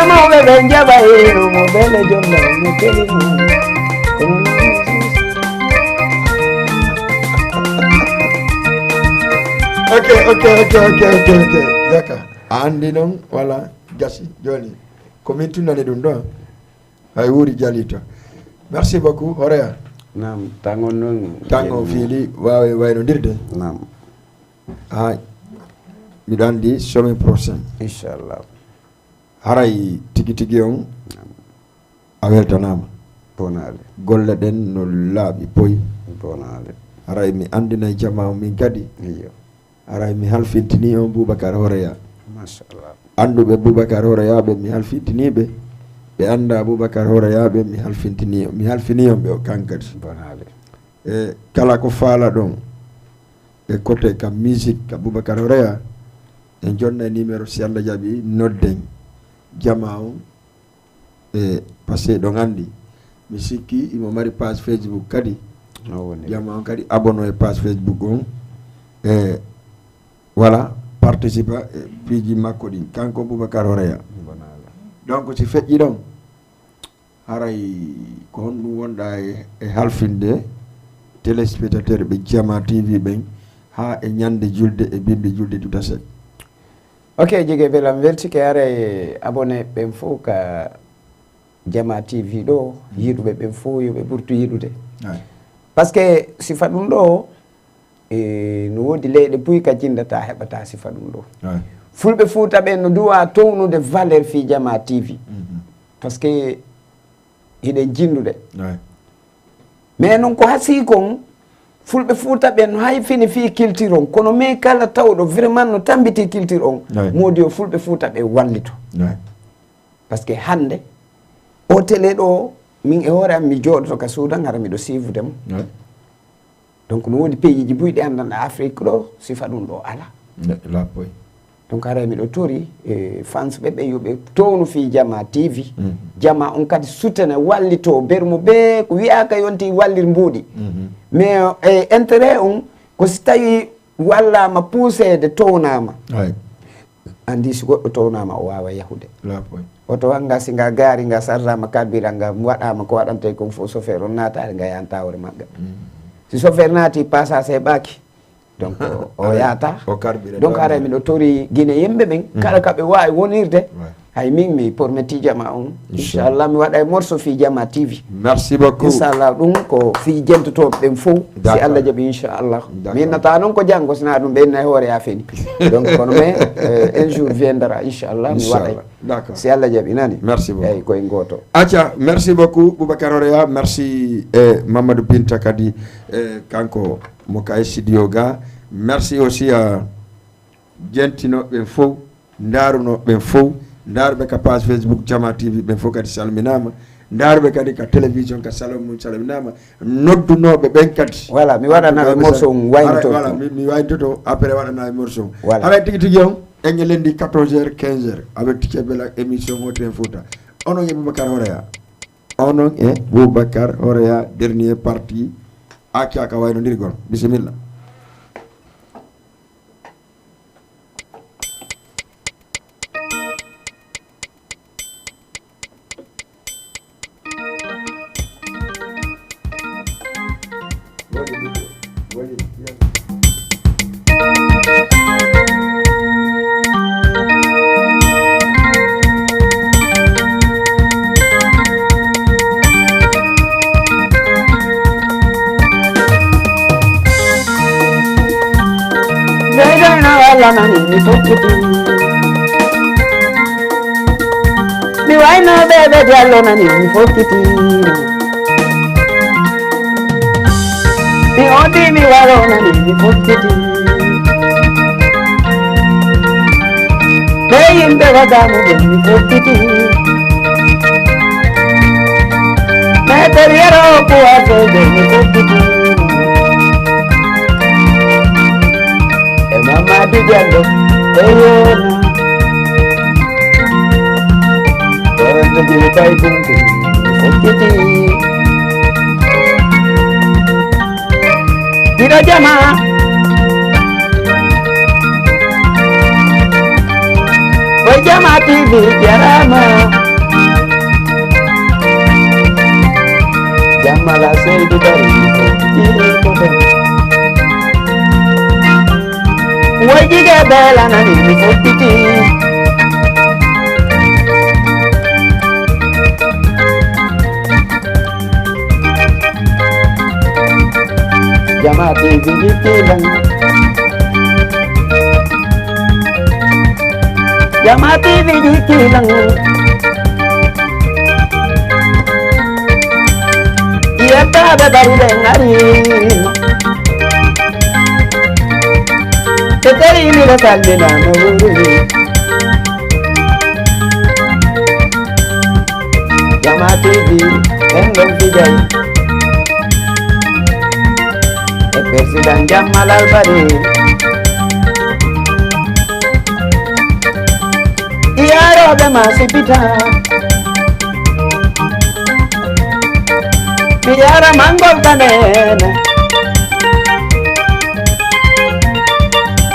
Mawɓe ɓe njaɓa yeru mo bele jom na mo keli mo. Ok, ok, ok, ok, ok, ok. Jaka. A andi noon, wala gasi. Jooni, ko min tunnani ɗum ɗo. Hay wuuri jali to. Merci beaucoup, Horeya. Naam, tango noon. Tango fiili waawe waynodirde. Naam. Ha, miɗo andi semaine prochaine. Inchallah. Haray tigi tigi on, naam, a weltanaama. Bonaale. Golle ɗen no laaɓi poy. Bonaale. Haray mi andinay jamaa on min kadi. Iyo. Haray mi halfintini on Boubacar Horeya. Machallah. Anduɓe Boubacar Horeya ɓe mi halfintini ɓe. Ɓe anda Boubacar Horeya ɓe mi halfintini, mi halfini on ɓe o kankadi. Bonaale. E kala ko faala ɗon e côté ka musique ka Boubacar Horeya, en jonnay numéro, si Allah jaɓi, nodden jamaa on. E parce que ɗon andi, mi sikki imo mari page Facebook kadi. Jamaa on kadi abonné e page Facebook on. E voilà, participa e piiji makko ɗin, kanko Boubacar Horeya. Donc si feƴƴi ɗon, haray ko honɗum wonɗa e, e halfinde téléspectateur ɓe Jama T V ɓen, ha e ñande julde e bimbi julde duta seeɗa? Ok, Jigee Bel, am weltike. Haray abonné ɓen fof ka Jama T V ɗo, yiɗuɓe ɓen fof yo ɓe ɓurtu yiɗude. Parce que sifa ɗum ɗo, e, no woodi leyɗe buy ka jindataa heɓataa sifa ɗum ɗo. Fulɓe Fuuta ɓen no duwa townude valeur fii Jama T V. Parce que hiɗen jindude. Mais noon ko hasii kon, Fulɓe Fuuta ɓen no hay fini fii culture on, kono mais kala tawɗo vraiment no tambiti culture on, moodi yo Fulɓe Fuuta ɓe wallito. Parce que hannde, o télé ɗo, min e hoore am mi jooɗoto ka suudan, hara miɗo suivre mo. Donc no woodi pays ji buy ɗi anndanɗa Afrique ɗo, sifa ɗum ɗo ala. Donc haray miɗo tori e fans ɓe ɓe yo ɓe townu fii Jama T V. Jama on kadi sutene, wallito, bermo be ko wi'aka yonti wallir mbuuɗi. Mais e intérêt on ko si tawi wallama puuseede, townama. Andi si goɗɗo townama o wawa yahude. Oto wanga si nga gaari nga sarrama carburant nga waɗama ko waɗante kon fof, chauffeur on naataade nga yanta hoore magga. Si chauffeur naati, passage heɓaki. Donc o yaata. Donc haray miɗo tori Guinée yimɓe ɓen kala ka ɓe wawi wonirde. Hay min mi pormeti Jama on. Inchallah mi waɗa e morceau fii Jama T V. Merci beaucoup. Inchallah ɗum ko fii jentotoɓe ɓen fof. Si Allah jaɓi inchallah. Mi innata noon ko janngo sina ɗum ɓe inna e hoore ya feni. Donc kono mais euh, un jour viendra inchallah mi waɗay. Si Allah jaɓi nani. Merci beaucoup. Eyyi koye gooto. Acca, merci beaucoup Boubacar Horeya, merci e Mamadou Binta kadi e kanko mo ka e studio ga. Merci aussi à jentinoɓe ɓen fof, ndaarunooɓe ɓen fof, ndaarɓe ka page Facebook Jama T V ɓen fof kadi salminaama, ndaarɓe kadi ka télévision ka salon mum salminaama, noddunooɓe ɓen kadi. Voilà, mi waɗanaaɓe morceau on waynotoo. Voilà, mi waynotoo après waɗanaaɓe morceau on. Voilà. Haray tigi tigi on en e lendi quatorze heures quinze heures avec Ticket Bella émission Hoto en Fouta. Onon e Boubacar Horeya. Onon e Boubacar Horeya, dernier partie. Acca ka waynondirgol. Bisimilla. Ɓeydoyno Allah nani mi fokkiti. Mi wayno ɓeɓe Diallo nani mi fokkiti. Mi odi mi waro nani mi fokkiti. Ɓe yimɓe wagamu ɓe mi fokkiti. Meter yero kuwa soɓe mi fokkiti. E Mamadou Diallo e yona. Koronto jiri kay buntu mi fokkiti. Giɗo Jama. O Jama. Jama T V jarama. Jamala Seydi Bari. Woy jige bela nani mi fokkiti. Jama T V jikkilan. Jama T V jikkilan. Yettaɓe bari ɓe ngari. Te teri mi ɗo salminama wuri. Jama T V en ɗon fijay e président Jammal Albari. Iyaroɓe ma sipita. Mi yara mangol kanene.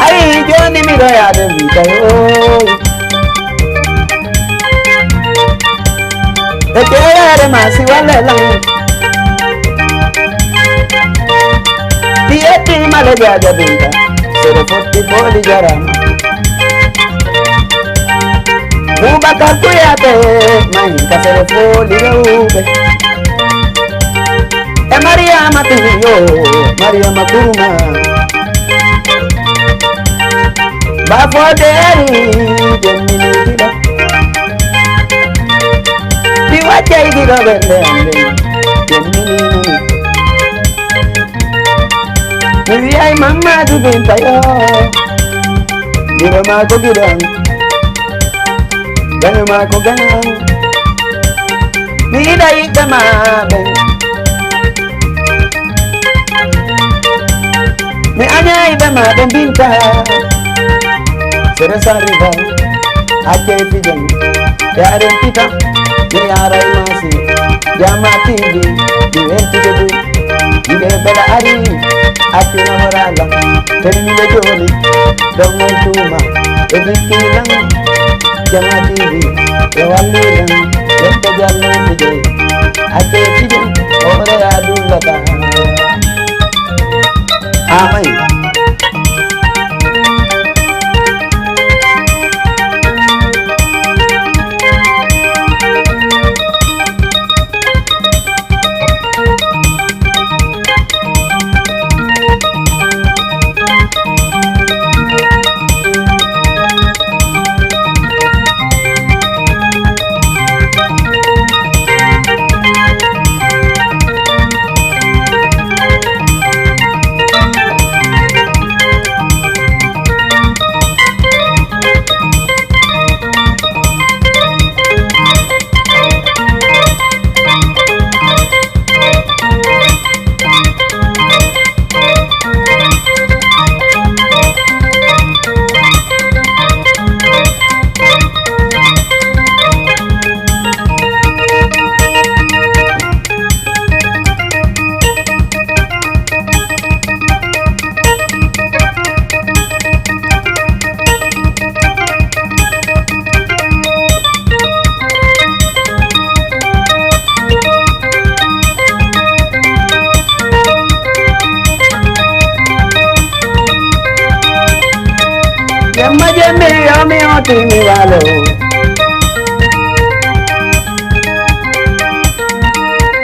Ayi joni miɗo yaade witayoy. E ƴeeweere ma si walla lan. Mi yettiima le jaaja binta. Sere fotti fooli jarama. Bubakar Kuyate, mahin ka sere fooli rewɓe. E Mariama Tiyo, Mariama Kuruma. Ba foderi, jemmini giɗo. Mi waccay giɗo ɓernde am nden, jemmini. Mi wiyay Mammadu Binta yo. Giɗo ma ko giɗo am. Gaño ma ko gaño am. Mi yiɗa yiɗɓe ma ɓen. Mi añay ɓe ma ɓe mbinta. Sere sans rival. Accay fijan. Yaren pita. Mi yaray masi. Jama T V. Mi weltide ɗum. Yiɗe bela ari. Accuna horala. Temi miɗo joni. Ɗon mon tuma. E bikkilan. Jama T V. E wallilan. Yetto jalluɓe je. Accay fijan. Hoore ya dullata. Amay. Jemma jemma yo mi oti mi walo.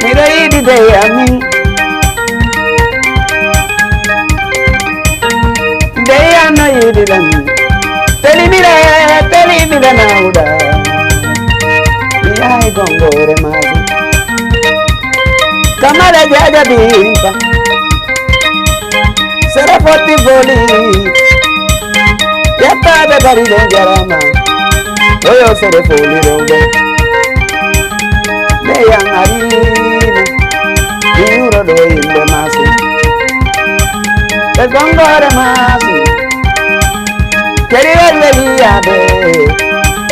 Miɗo yiɗi dey amin. Dey an no yiɗi lan. Teli miɗe, teli miɗe nawɗa. Mi yahay gongoore maɗum. Kamala jaja binta. Sere fotti boli. Yettaaɓe bari ɓe jarama. Oyo sere foli rewɓe. Nde yan arino. Mi yuro ɗo yimɓe masi. Ɓe gongoore masi. Keriwel weli yaade.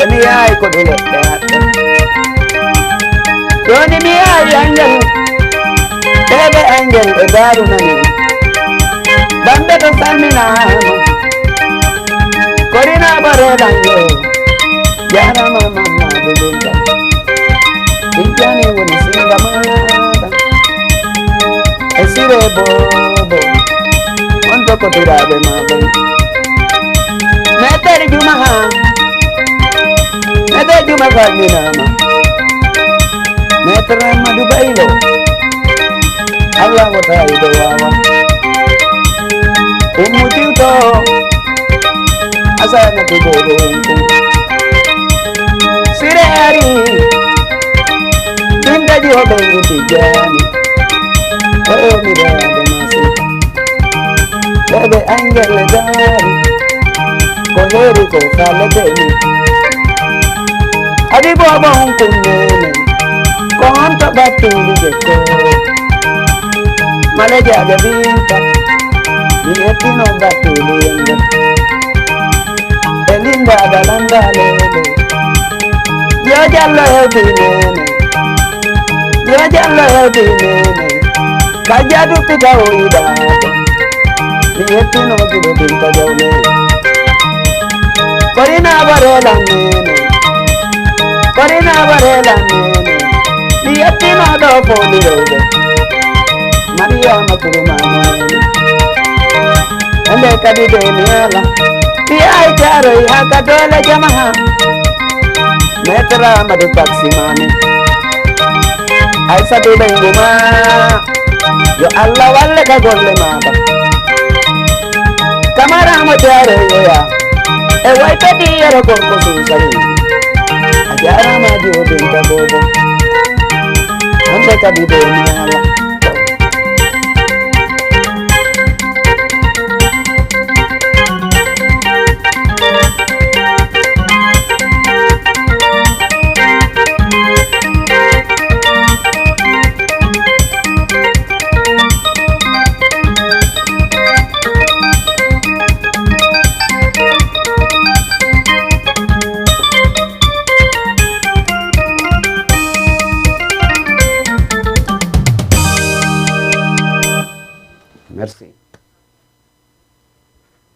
E mi yaay ko ɗo leɗɗe haɗɗe. Joni mi yaay angel. Ɓeɓe angel e daru nani. Bambe to salminama. Korina bare dango. Jarama Mamadou Binta. Tijjani woni singa maɗa. E Sire Bobo. On tokotiraɓe ma ɓen. Meter Juma ha. Meter Juma salminama. Meter Amadou Baylo. Allah wota e dow wawa. Ummu Tiwto. Asana to goɗo on kon. Sire ari. Binta Jiho ɓen Tijjani. Oyo mi rade masi. Ɓeɓe angel dari. Ko heri ko falete mi. Adi bobo on kunnene. Ko on to battuli je ko. Maleja aja Binta. Mi yettino battuli yende. E linda adalanda lele. Yo Jallo hewti nene. Yo Jallo hewti nene. Ka jadu pita o ida. Mi yettino gido Binta Jawne. Korina barela nene. Korina barela nene. Mi yettino do fo mi rewde. Mariama Kuruma nene. Ande kadi de mi ala. Fi ay jaro haka dole jama'a. Metra Amadou Taximani. Aissatou Denguma. Yo Allah walle ka golle maɗa. Kamara mo jare yoya. E way kadi yero gorko susari. A jarama Jiho Binta Bobo. Hande kadi de mi ala. Merci.